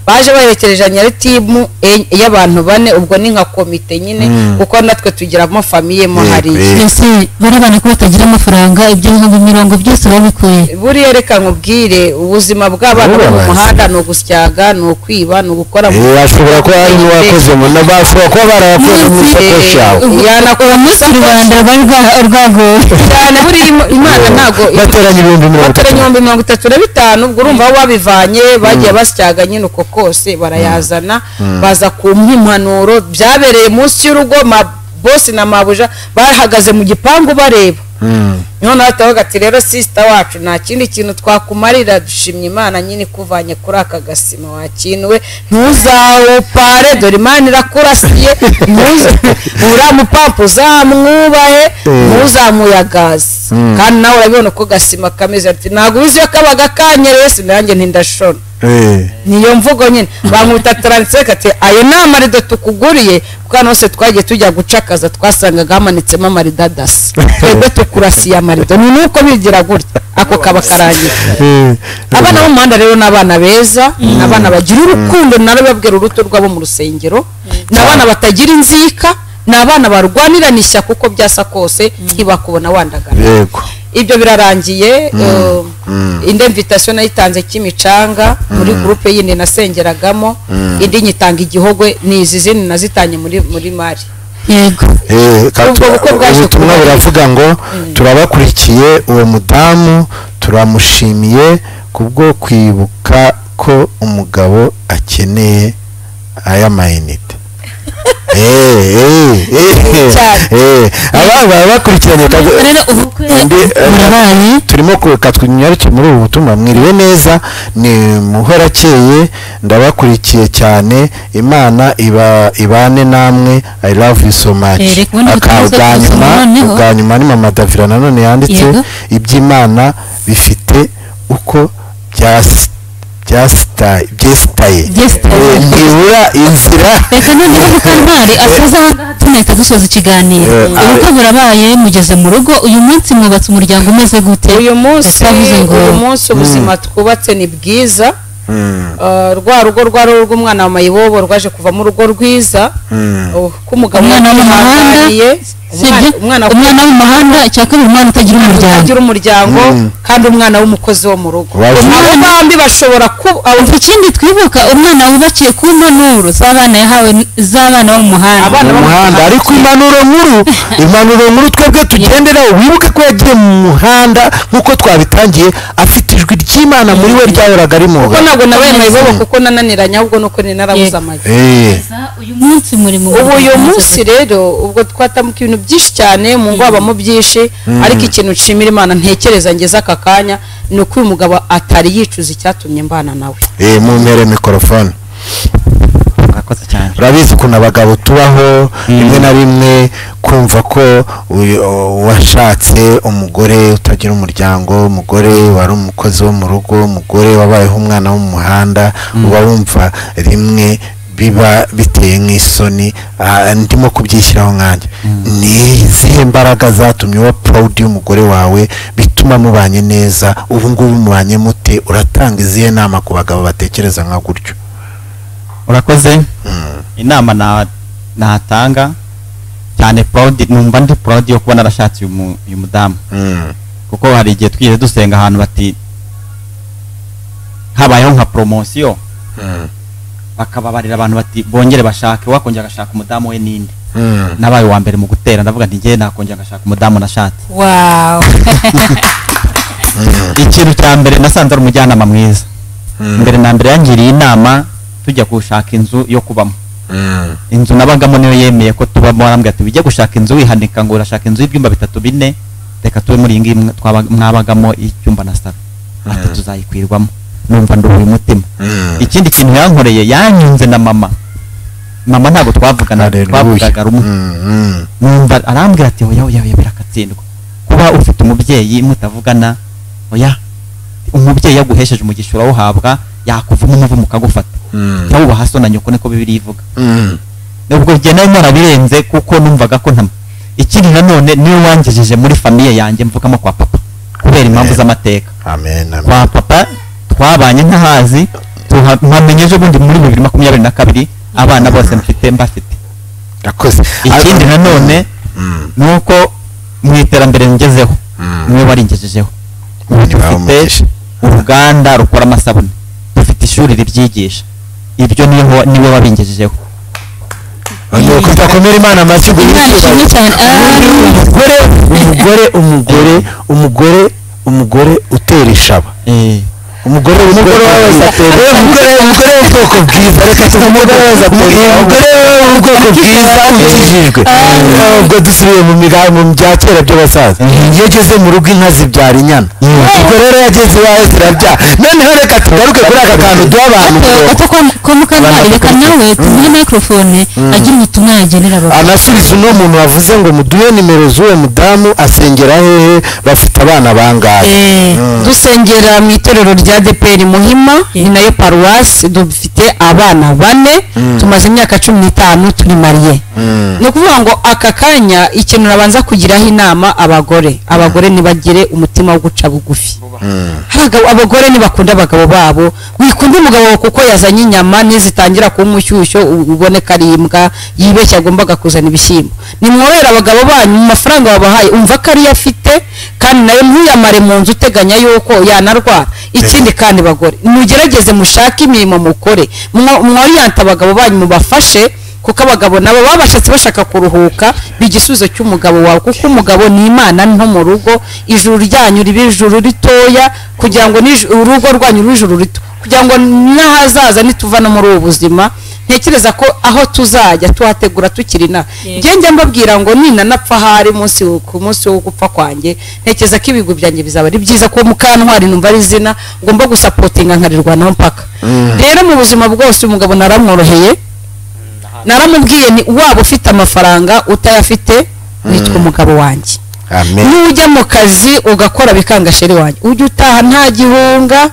Baje baherekereje nyaritimu y'abantu bane, ubwo ni nka komite nyine kuko natwe tugiramo famiye mo hariya. Ese barabana ko batagira amafaranga ibyo 50,000 byose babikuye. Buriya reka nkubwire ubuzima bw'abana bo mu muhanda ni ugusyaga, ni ukwiba, ni ugukora. Ashobora kuba ari n'uwakoze mu nabashobora kuba barakoze mu sakoshi yawe. Yanakora mu Rwanda rwagoye cyane. Buriya Imana ntago bateranye 35,000, ubwo urumva aho babivanye bagiye basyaga nyine uko kose barayazana baza kumpa impanuro. Byabereye munsi y'urugo, ma boss na mabuja bahagaze mu gipangu bareba. None atavuga ati rero sister wacu nta kindi kintu twakumarira, dushimye Imana nyine kuvanye kuri aka gasima wakinwe, ntuzawupare dore Imana irakurasiye, uramupampa uzamwubahe, ntuzamuyagaze. Kandi nawe urabibona uko gasima kameze. Ati ntabwo uzi iyo kabaga kanyereye sinanjye ntindashona. Niyo mvugo nyine bankuta taranseka ati ayo ni amarido tukuguriye, kuko hano hose twagiye tujya gucakaza twasangaga hamanitsemo amarido adasa, twebwe tukurasiye amarido. Ni nuko bigira gutya ako kaba karangira. Abana bo mu muhanda rero ni abana beza, ni abana bagira urukundo, narababwira uruto rwabo mu rusengero, ni abana batagira inzika, ni abana barwanirana ishyaka uko byasa kose ntibakubona wandagara. Ibyo birarangiye. Indi invitation nayitanze Kimicanga muri groupe yindi nasengeragamo, indi nyitanga Igihogwe, ni izi zindi nazitanye muri mari. Yego. Ubutumwa buravuga ngo turabakurikiye, uwo mudamu turamushimiye kubwo kwibuka ko umugabo akeneye aya mayinite. Aba bakurikiranye turimo katwinyaruke muri ubu butumwa. Mwiriwe neza, ni Muhorakeye, ndabakurikiye cyane, Imana ibane namwe, I love you so much. Ubwa nyuma ni Mama Davira nanone yanditse iby'Imana bifite uko Byesitaye ntibura inzira. Reka noneho Mukantwari asoza ahangaha tunahita dusoza ikiganiro. Ubukwe burabaye, mugeze mu rugo, uyu munsi mwubatse umuryango umeze gute? Uyu munsi ubuzima twubatse ni bwiza. Rwa rugo rwari urw'umwana wa mayibobo rwaje kuvamo urugo rwiza k'umugabo umwana umwana wo mu muhanda, icya kabiri umwana utagira umuryango, kandi umwana w'umukozi wo mu rugo. Abo bombi bashobora ikindi twibuka umwana wubakiye ku mpanuro z'abana yahawe z'abana bo mu muhanda. Ariko impanuro nkuru twebwe tugenderaho, wibuke ko yagiye mu muhanda nk'uko twabitangiye afite ijwi ry'Imana muri we ryahoraga rimuga. Kuko ntabwo nabaye mayibobo kuko nananiranye, ahubwo nuko ni narabuze amagi. Uyu munsi muri mu ubu uyu munsi rero ubwo twatamuka ibintu byinshi cyane mu ngo habamo byinshi, ariko ikintu nshimira Imana ntekereza ngeze aka kanya ni uko uyu mugabo atari yicuza icyatumye mbana nawe. Mumpere mikorofone. Murakoze cyane. Urabizi ukuntu abagabo tubaho rimwe na rimwe kumva ko washatse umugore utagira umuryango, umugore wari umukozi wo mu rugo, umugore wabayeho umwana wo mu muhanda, uba wumva rimwe biba biteye nk'isoni. Ndimo kubyishyiraho nkanjye. Ni izihe mbaraga zatumye uba proud y'umugore wawe bituma mubanye neza ubu ngubu mubanye mute? Uratanga izihe nama ku bagabo batekereza nka gutyo? Urakoze. Inama natanga cyane, proud, numva ndi proud yo kuba narashatse uyu mudamu, kuko hari igihe twigeze dusenga ahantu bati habayeho nka promotion, bakababarira abantu bati bongere bashake, wakongera agashaka umudamu we ninde. Nabaye wa mbere mu gutera, ndavuga nti ngiye nakongera agashaka umudamu nashatse. Wow. Ikintu cya mbere nasanze ari umujyanama mwiza. Mbere na mbere yangiriye inama tujya gushaka inzu yo kubamo. Inzu nabagamo niyo yemeye ko tubamo, arambwira ati bijye gushaka inzu wihanika ngo urashaka inzu y'ibyumba 3 4, reka tube muri iyi ngiyi mwabagamo icyumba na salo, ati tuzayikwirwamo. Numva nduhuye umutima. Ikindi kintu yankoreye, yanyunze na mama ntabwo twavugana, twavugaga rumwe. Numva arambwira ati oya oya oya birakatsindwa kuba ufite umubyeyi mutavugana, oya umubyeyi yaguhesheje umugisha urawuhabwa, yakuvuma umuvumo ukagufata, cyangwa so na nyoko, niko Bibiliya ivuga. Nubwo njye nari narabirenze kuko numvaga ko nta. Ikindi nanone niwe wangejeje muri famiye yanjye mvukamo kwa papa kubera impamvu z'amateka. Kwa papa twabanye ntahazi, mpamenye ejo bundi muri 2022 abana bose mfite mbafite. Ikindi nanone nuko mu iterambere ngezeho niwe waringejejeho. Dufite uruganda rukora amasabune, dufite ishuri ribyigisha, ibyo niwe wabingejejeho. Kutakomera Imana amashyi. Umugore utera ishaba, umugore w'ubwoko bwiza, reka tuvuge umugore w'ubwoko bwiza ukijijwe. Ubwo dusubiye mu migambi bya kera by'abasaza, iyo ageze mu rugo inka zibyara inyana, ubwo rero yageze iwawe zirabyara. Noneho reka tugaruke kuri aka kantu duha abantu. Ko Mukantwari reka nawe tumuhe microphone agira ubutumwa yagenera abantu, anasubiza uno muntu wavuze ngo muduhe nimero z'uwo mudamu, asengera hehe, bafite abana bangahe? Dusengera mu itorero rya ADEPR Muhima, ni nayo paruwasi. Dufite abana 4, tumaze imyaka 15 turi mariye. Ni ukuvuga ngo aka kanya ikintu nabanza kugiraho inama abagore, abagore nibagire umutima wo guca bugufi. Abagore nibakunda abagabo babo, wikunda umugabo kuko yazanye inyama nizitangira kuba umushyushyo ubone karimbwa yibeshya agombaga kuzana ibishyimbo. Nimworohera abagabo banyu mu mafaranga babahaye, umva ko ariyo afite kandi nayo ntuyamare mu nzu uteganya yuko yanarwara. Ikindi kandi bagore mugerageze mushake imirimo mukore, mworiyanta abagabo banyu mubafashe, kuko abagabo nabo babashatse bashaka kuruhuka bigisubizo cy'umugabo wawe, kuko umugabo ni Imana nto mu rugo. Ijuru ryanyu ribe ijuru ritoya kugira ngo urugo rwanyu rube ijuru rito, kugira ngo n'ahazaza nituva no muri ubu buzima ntekereza ko aho tuzajya tuhategura tukiri na. Njye mbabwira ngo ninanapfa hari munsi ku munsi wo gupfa kwanjye, ntekereza ko ibigwi byanjye bizaba ari byiza, ko Mukantwari numva ari izina ngomba gusapotinga nkarirwanaho mpaka. Rero mu buzima bwose umugabo naramworoheye, naramubwiye ni waba ufite amafaranga utayafite witwa umugabo wanjye. Nujya mu kazi ugakora bikanga sheri wanjye, ujya utaha nta gihunga,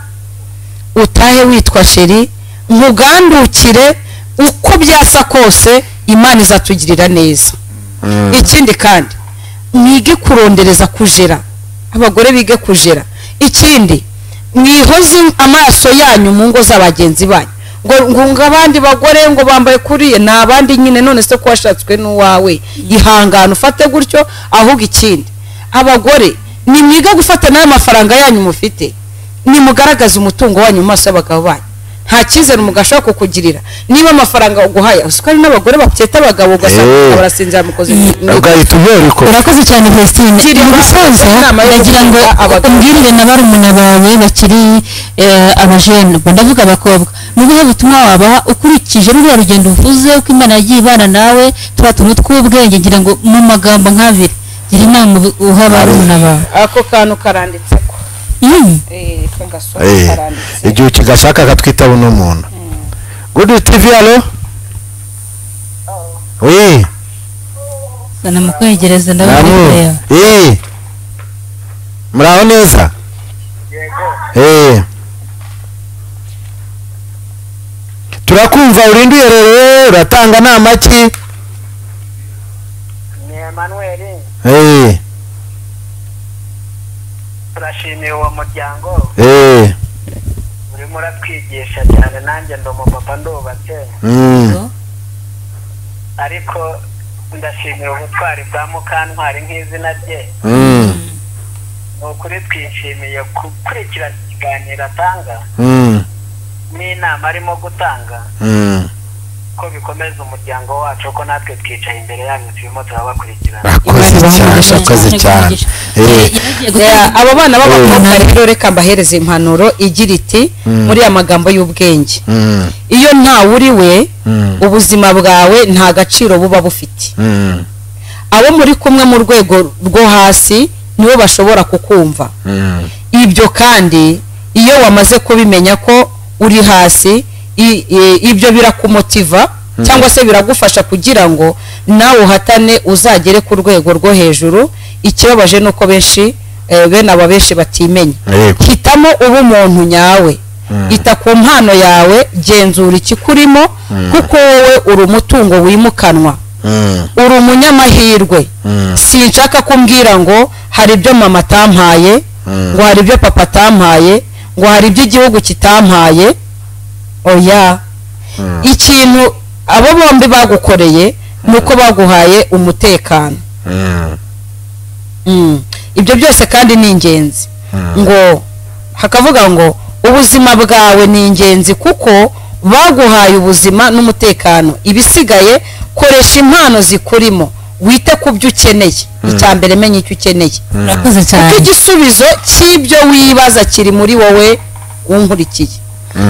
utahe witwa sheri, nkugandukire uko byasa kose, Imana izatugirira neza. Ikindi kandi mwige kurondereza kujera, abagore bige kujera. Ikindi mwihoze amaso yanyu mu ngo z'abagenzi banyu, ngo abandi bagore ngo bambaye kuriye ni abandi nyine, none se ko washatswe n'uwawe, ihangane ufate gutyo. Ahubwo ikindi abagore ni mwiga gufata n'ayo mafaranga yanyu mufite, nimugaragaze umutungo wanyu mu maso y'abagabo banyu. Nta cyizere umugabo kukugirira niba amafaranga uguhaye. Usiko ari n'abagore babyeta abagabo ugasanga barasinzira mukozi. Urakoze cyane Vestine. Mu gusoza ndagira ngo umbwirire na barumuna bawe bakiri abajene, ubwo ndavuga abakobwa, mu buhe butumwa wabaha ukurikije ruriya rugendo uvuze uko Imana yagiye ibana nawe, tuba tuntu tw'ubwenge, ngira ngo mu magambo nk'abiri gira inama uha barumuna bawe. Ako kantu karanditse ko igihe kigashaka akatwitaba uno muntu. Good TV, allo? Oui. Sana mukwegereza ndabona. Muraho neza? Yego. Turakumva, urinde uherereye, uratanga nama ki? Ni Emmanuel. Turashimiye uwo muryango urimo uratwigisha cyane. Nanjye ndi umupapa ndubatse, ariko ndashimira ubutwari bwa Mukantwari nk'izina rye. Ni ukuri twishimiye gukurikirana ikiganiro atanga n'inama arimo gutanga, ko bikomeza umuryango wacu, ko natwe twicaye imbere yanyu turimo turabakurikirana. Urakoze cyane. Abo bana b'abakobwa rero reka mbahereze impanuro igira iti muri ya magambo y'ubwenge: iyo ntawe uri we, ubuzima bwawe nta gaciro buba bufite. Abo muri kumwe mu rwego rwo hasi nibo bashobora kukumva. Ibyo kandi iyo wamaze kubimenya ko uri hasi, ibyo birakumotiva cyangwa se biragufasha kugira ngo nawe uhatane uzagere ku rwego rwo hejuru. Ikibabaje nuko benshi bene aba benshi batimenya. Hitamo uba umuntu nyawe, ita ku mpano yawe, genzura ikikurimo, kuko wowe uri umutungo wimukanwa, uri umunyamahirwe. Sinshaka kumbwira ngo hari ibyo mama atampaye, ngo hari ibyo papa atampaye, ngo hari ibyo igihugu kitampaye. Oya, ikintu abo bombi bagukoreye nuko baguhaye umutekano. Ibyo byose kandi ni ingenzi. Ngo hakavuga ngo ubuzima bwawe ni ingenzi kuko baguhaye ubuzima n'umutekano. Ibisigaye koresha impano zikurimo, wite ku byo ukeneye. Icya mbere menye icyo ukeneye, kuko igisubizo cy'ibyo wibaza kiri muri wowe unkurikiye.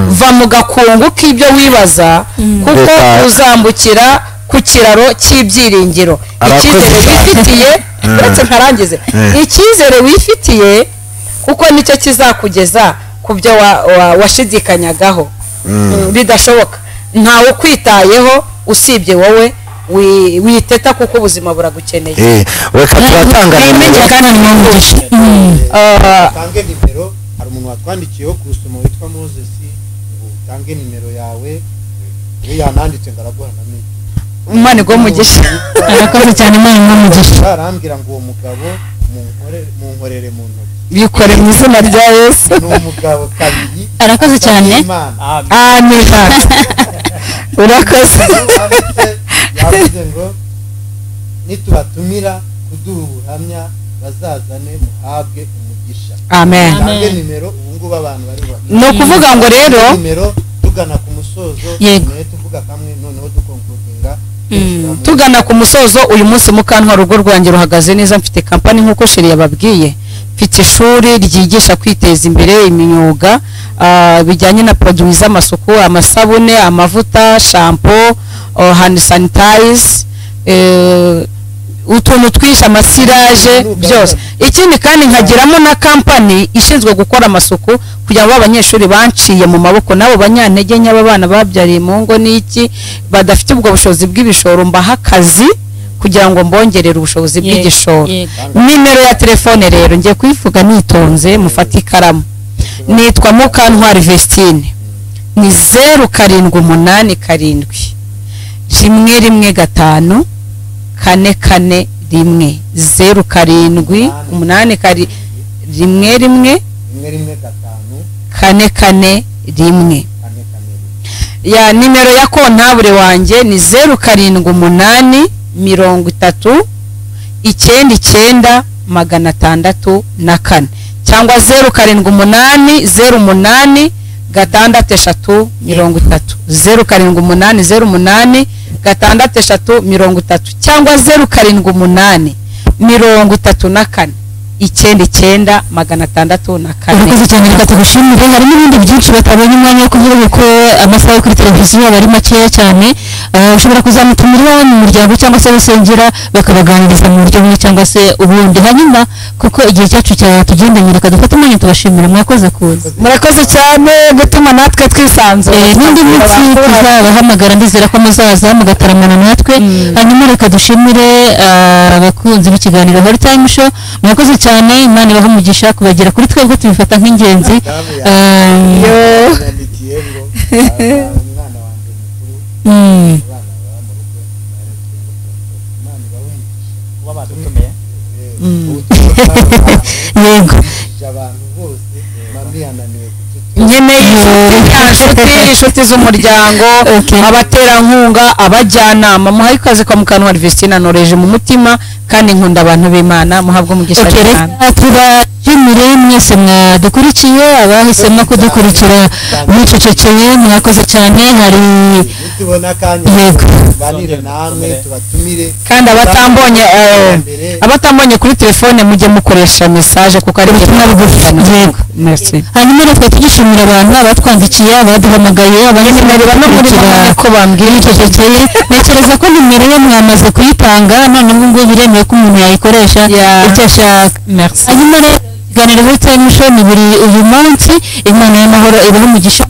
Va mu gakungu k'ibyo wibaza, kuko uzambukira ku kiraro cy'ibyiringiro. Icyizere wifitiye, uretse nkarangize, icyizere wifitiye kuko nicyo kizakugeza ku byo washidikanyagaho bidashoboka. Ntawe ukwitayeho usibye wowe, witeta kuko ubuzima buragukeneye. Reka turatanga utange nimero. Hari umuntu watwandikiyeho ku rusumo witwa Moses ngo utange nimero yawe, iyo yananditse ngo araguha na miti. Imana iguhe umugisha. Arakoze cyane, Imana iguhe umugisha. Arambwira ngo uwo mugabo munkorere mu ntoki, bikore mu izina rya Yesu. Ni umugabo kabiri. Arakoze cyane. Amen. Urakoze. Yavuze ngo nitubatumira kuduha ubuhamya bazazane muhabwe umugisha. Amen. Tange nimero ubu ngubu abantu bari ni ukuvuga ngo rero nimero tugana ku musozo, tuvuga kamwe noneho dukonkludinga. Tugana ku musozo. Uyu munsi Mukantwari urugo rwanjye ruhagaze neza, mfite kampani nk'uko Sheri yababwiye, mfite ishuri ryigisha kwiteza imbere, imyuga bijyanye na produits z'amasuku, amasabune, amavuta, shampoo, hand sanitize, utuntu twinshi, amasiraje, byose. Ikindi kandi nkagiramo na kampani ishinzwe gukora amasuku kugira ngo abanyeshuri banciye mu maboko nabo banyantege nke, abana babyariye mu ngo n'iki badafite ubwo bushobozi bw'ibishoro, mbaha akazi kugira ngo mbongerere ubushobozi bw'igishoro. Nimero ya telefone rero ngiye kuyivuga nitonze, mufate ikaramu. Nitwa Mukantwari Vestine. Ni 0787 115 441 07 8 1 1 4 4 1. Ya nimero ya kontabure wanjye ni 078 30 99 604 cyangwa 078 08 6 3 30 078 08 6 3 cyangwa 078 34 99 604. Urakoze cyane, reka tugushimire. Hari n'ibindi byinshi batabonye umwanya wo kuvuga kuko amasaha yo kuri televiziyo aba ari makeya cyane. Ushobora kuzamutumira iwawe mu muryango cyangwa se abasengera bakabaganiriza mu buryo bumwe cyangwa se ubundi. Hanyuma kuko igihe cyacu cyatugendanye, reka dufate umwanya tubashimire. Mwakoze kuza, murakoze cyane gutuma natwe twisanzura. N'indi minsi tuzabahamagara, ndizera ko muzaza mugataramana natwe. Hanyuma reka dushimire abakunzi b'ikiganiro Holy Time Show, mwakoze cyane. Imana ibahe umugisha kubagera kuri twebwe tubifata nk'ingenzi. Yego, nkeneye inshuti z'umuryango, abaterankunga, abajyanama. Muhaye ikaze kwa Mukantwari Vestine, noreje mu mutima kandi nkunda abantu b'Imana. Muhabwe umugisha cyane. Tubashimire mwese mwadukurikiye, abahisemo kudukurikira mwicecekeye, mwakoze cyane. Hari kandi abatambonye kuri telefone mujye mukoresha message kuko ari ubutumwa bugufi. Yego, merci. Hanyuma reka tugishimira abantu abatwandikiye, abaduhamagaye, abanyemerera no ko bambwira icecekeye. Ntekereza ko nimero ye mwamaze kuyitanga, none ubu ngubu biremewe ko umuntu yayikoresha icyo ashaka. Merci. Hanyuma rero ikiganiro Holy Time Show ni buri uyu munsi. Imana y'amahoro ibahe umugisha.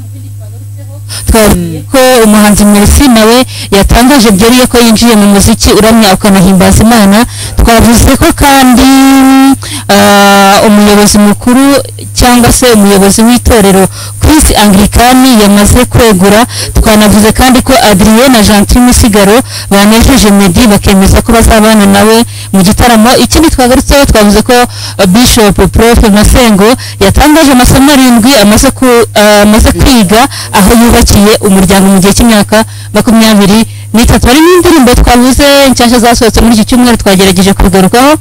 Twabwiye ko umuhanzi Merci nawe yatangaje byeriye ko yinjiye mu muziki uramya ukanahimbaza Imana. Twavuze ko kandi umuyobozi mukuru cyangwa se umuyobozi w'itorero Chris Anglikani yamaze kwegura. Twanavuze kandi ko Adrien na Gentil Misigaro banejeje Meddy bakemeza ko bazabana nawe mu gitaramo. Ikindi twagarutseho, twavuze ko Bishop Prof Masengo yatangaje amasomo 7 amaze kwiga aho yubakiye umuryango mu gihe cy'imyaka 23. Hari n'indirimbo twavuze nshyashya zasohotse muri iki cyumweru twagerageje kubigarukaho: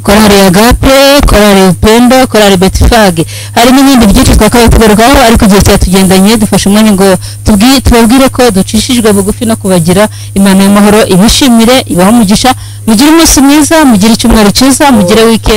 Korali Agape, Korali Upendo, Korali Betifage. Hari n'ibindi byinshi twakabaye tugarukaho, ariko igihe cyatugendanye dufashe umwanya ngo tubabwire ko ducishijwe bugufi no kubagira. Imana y'amahoro ibishimire, ibahe umugisha. Mugire umunsi mwiza, mugire icyumweru cyiza, mugire weekend.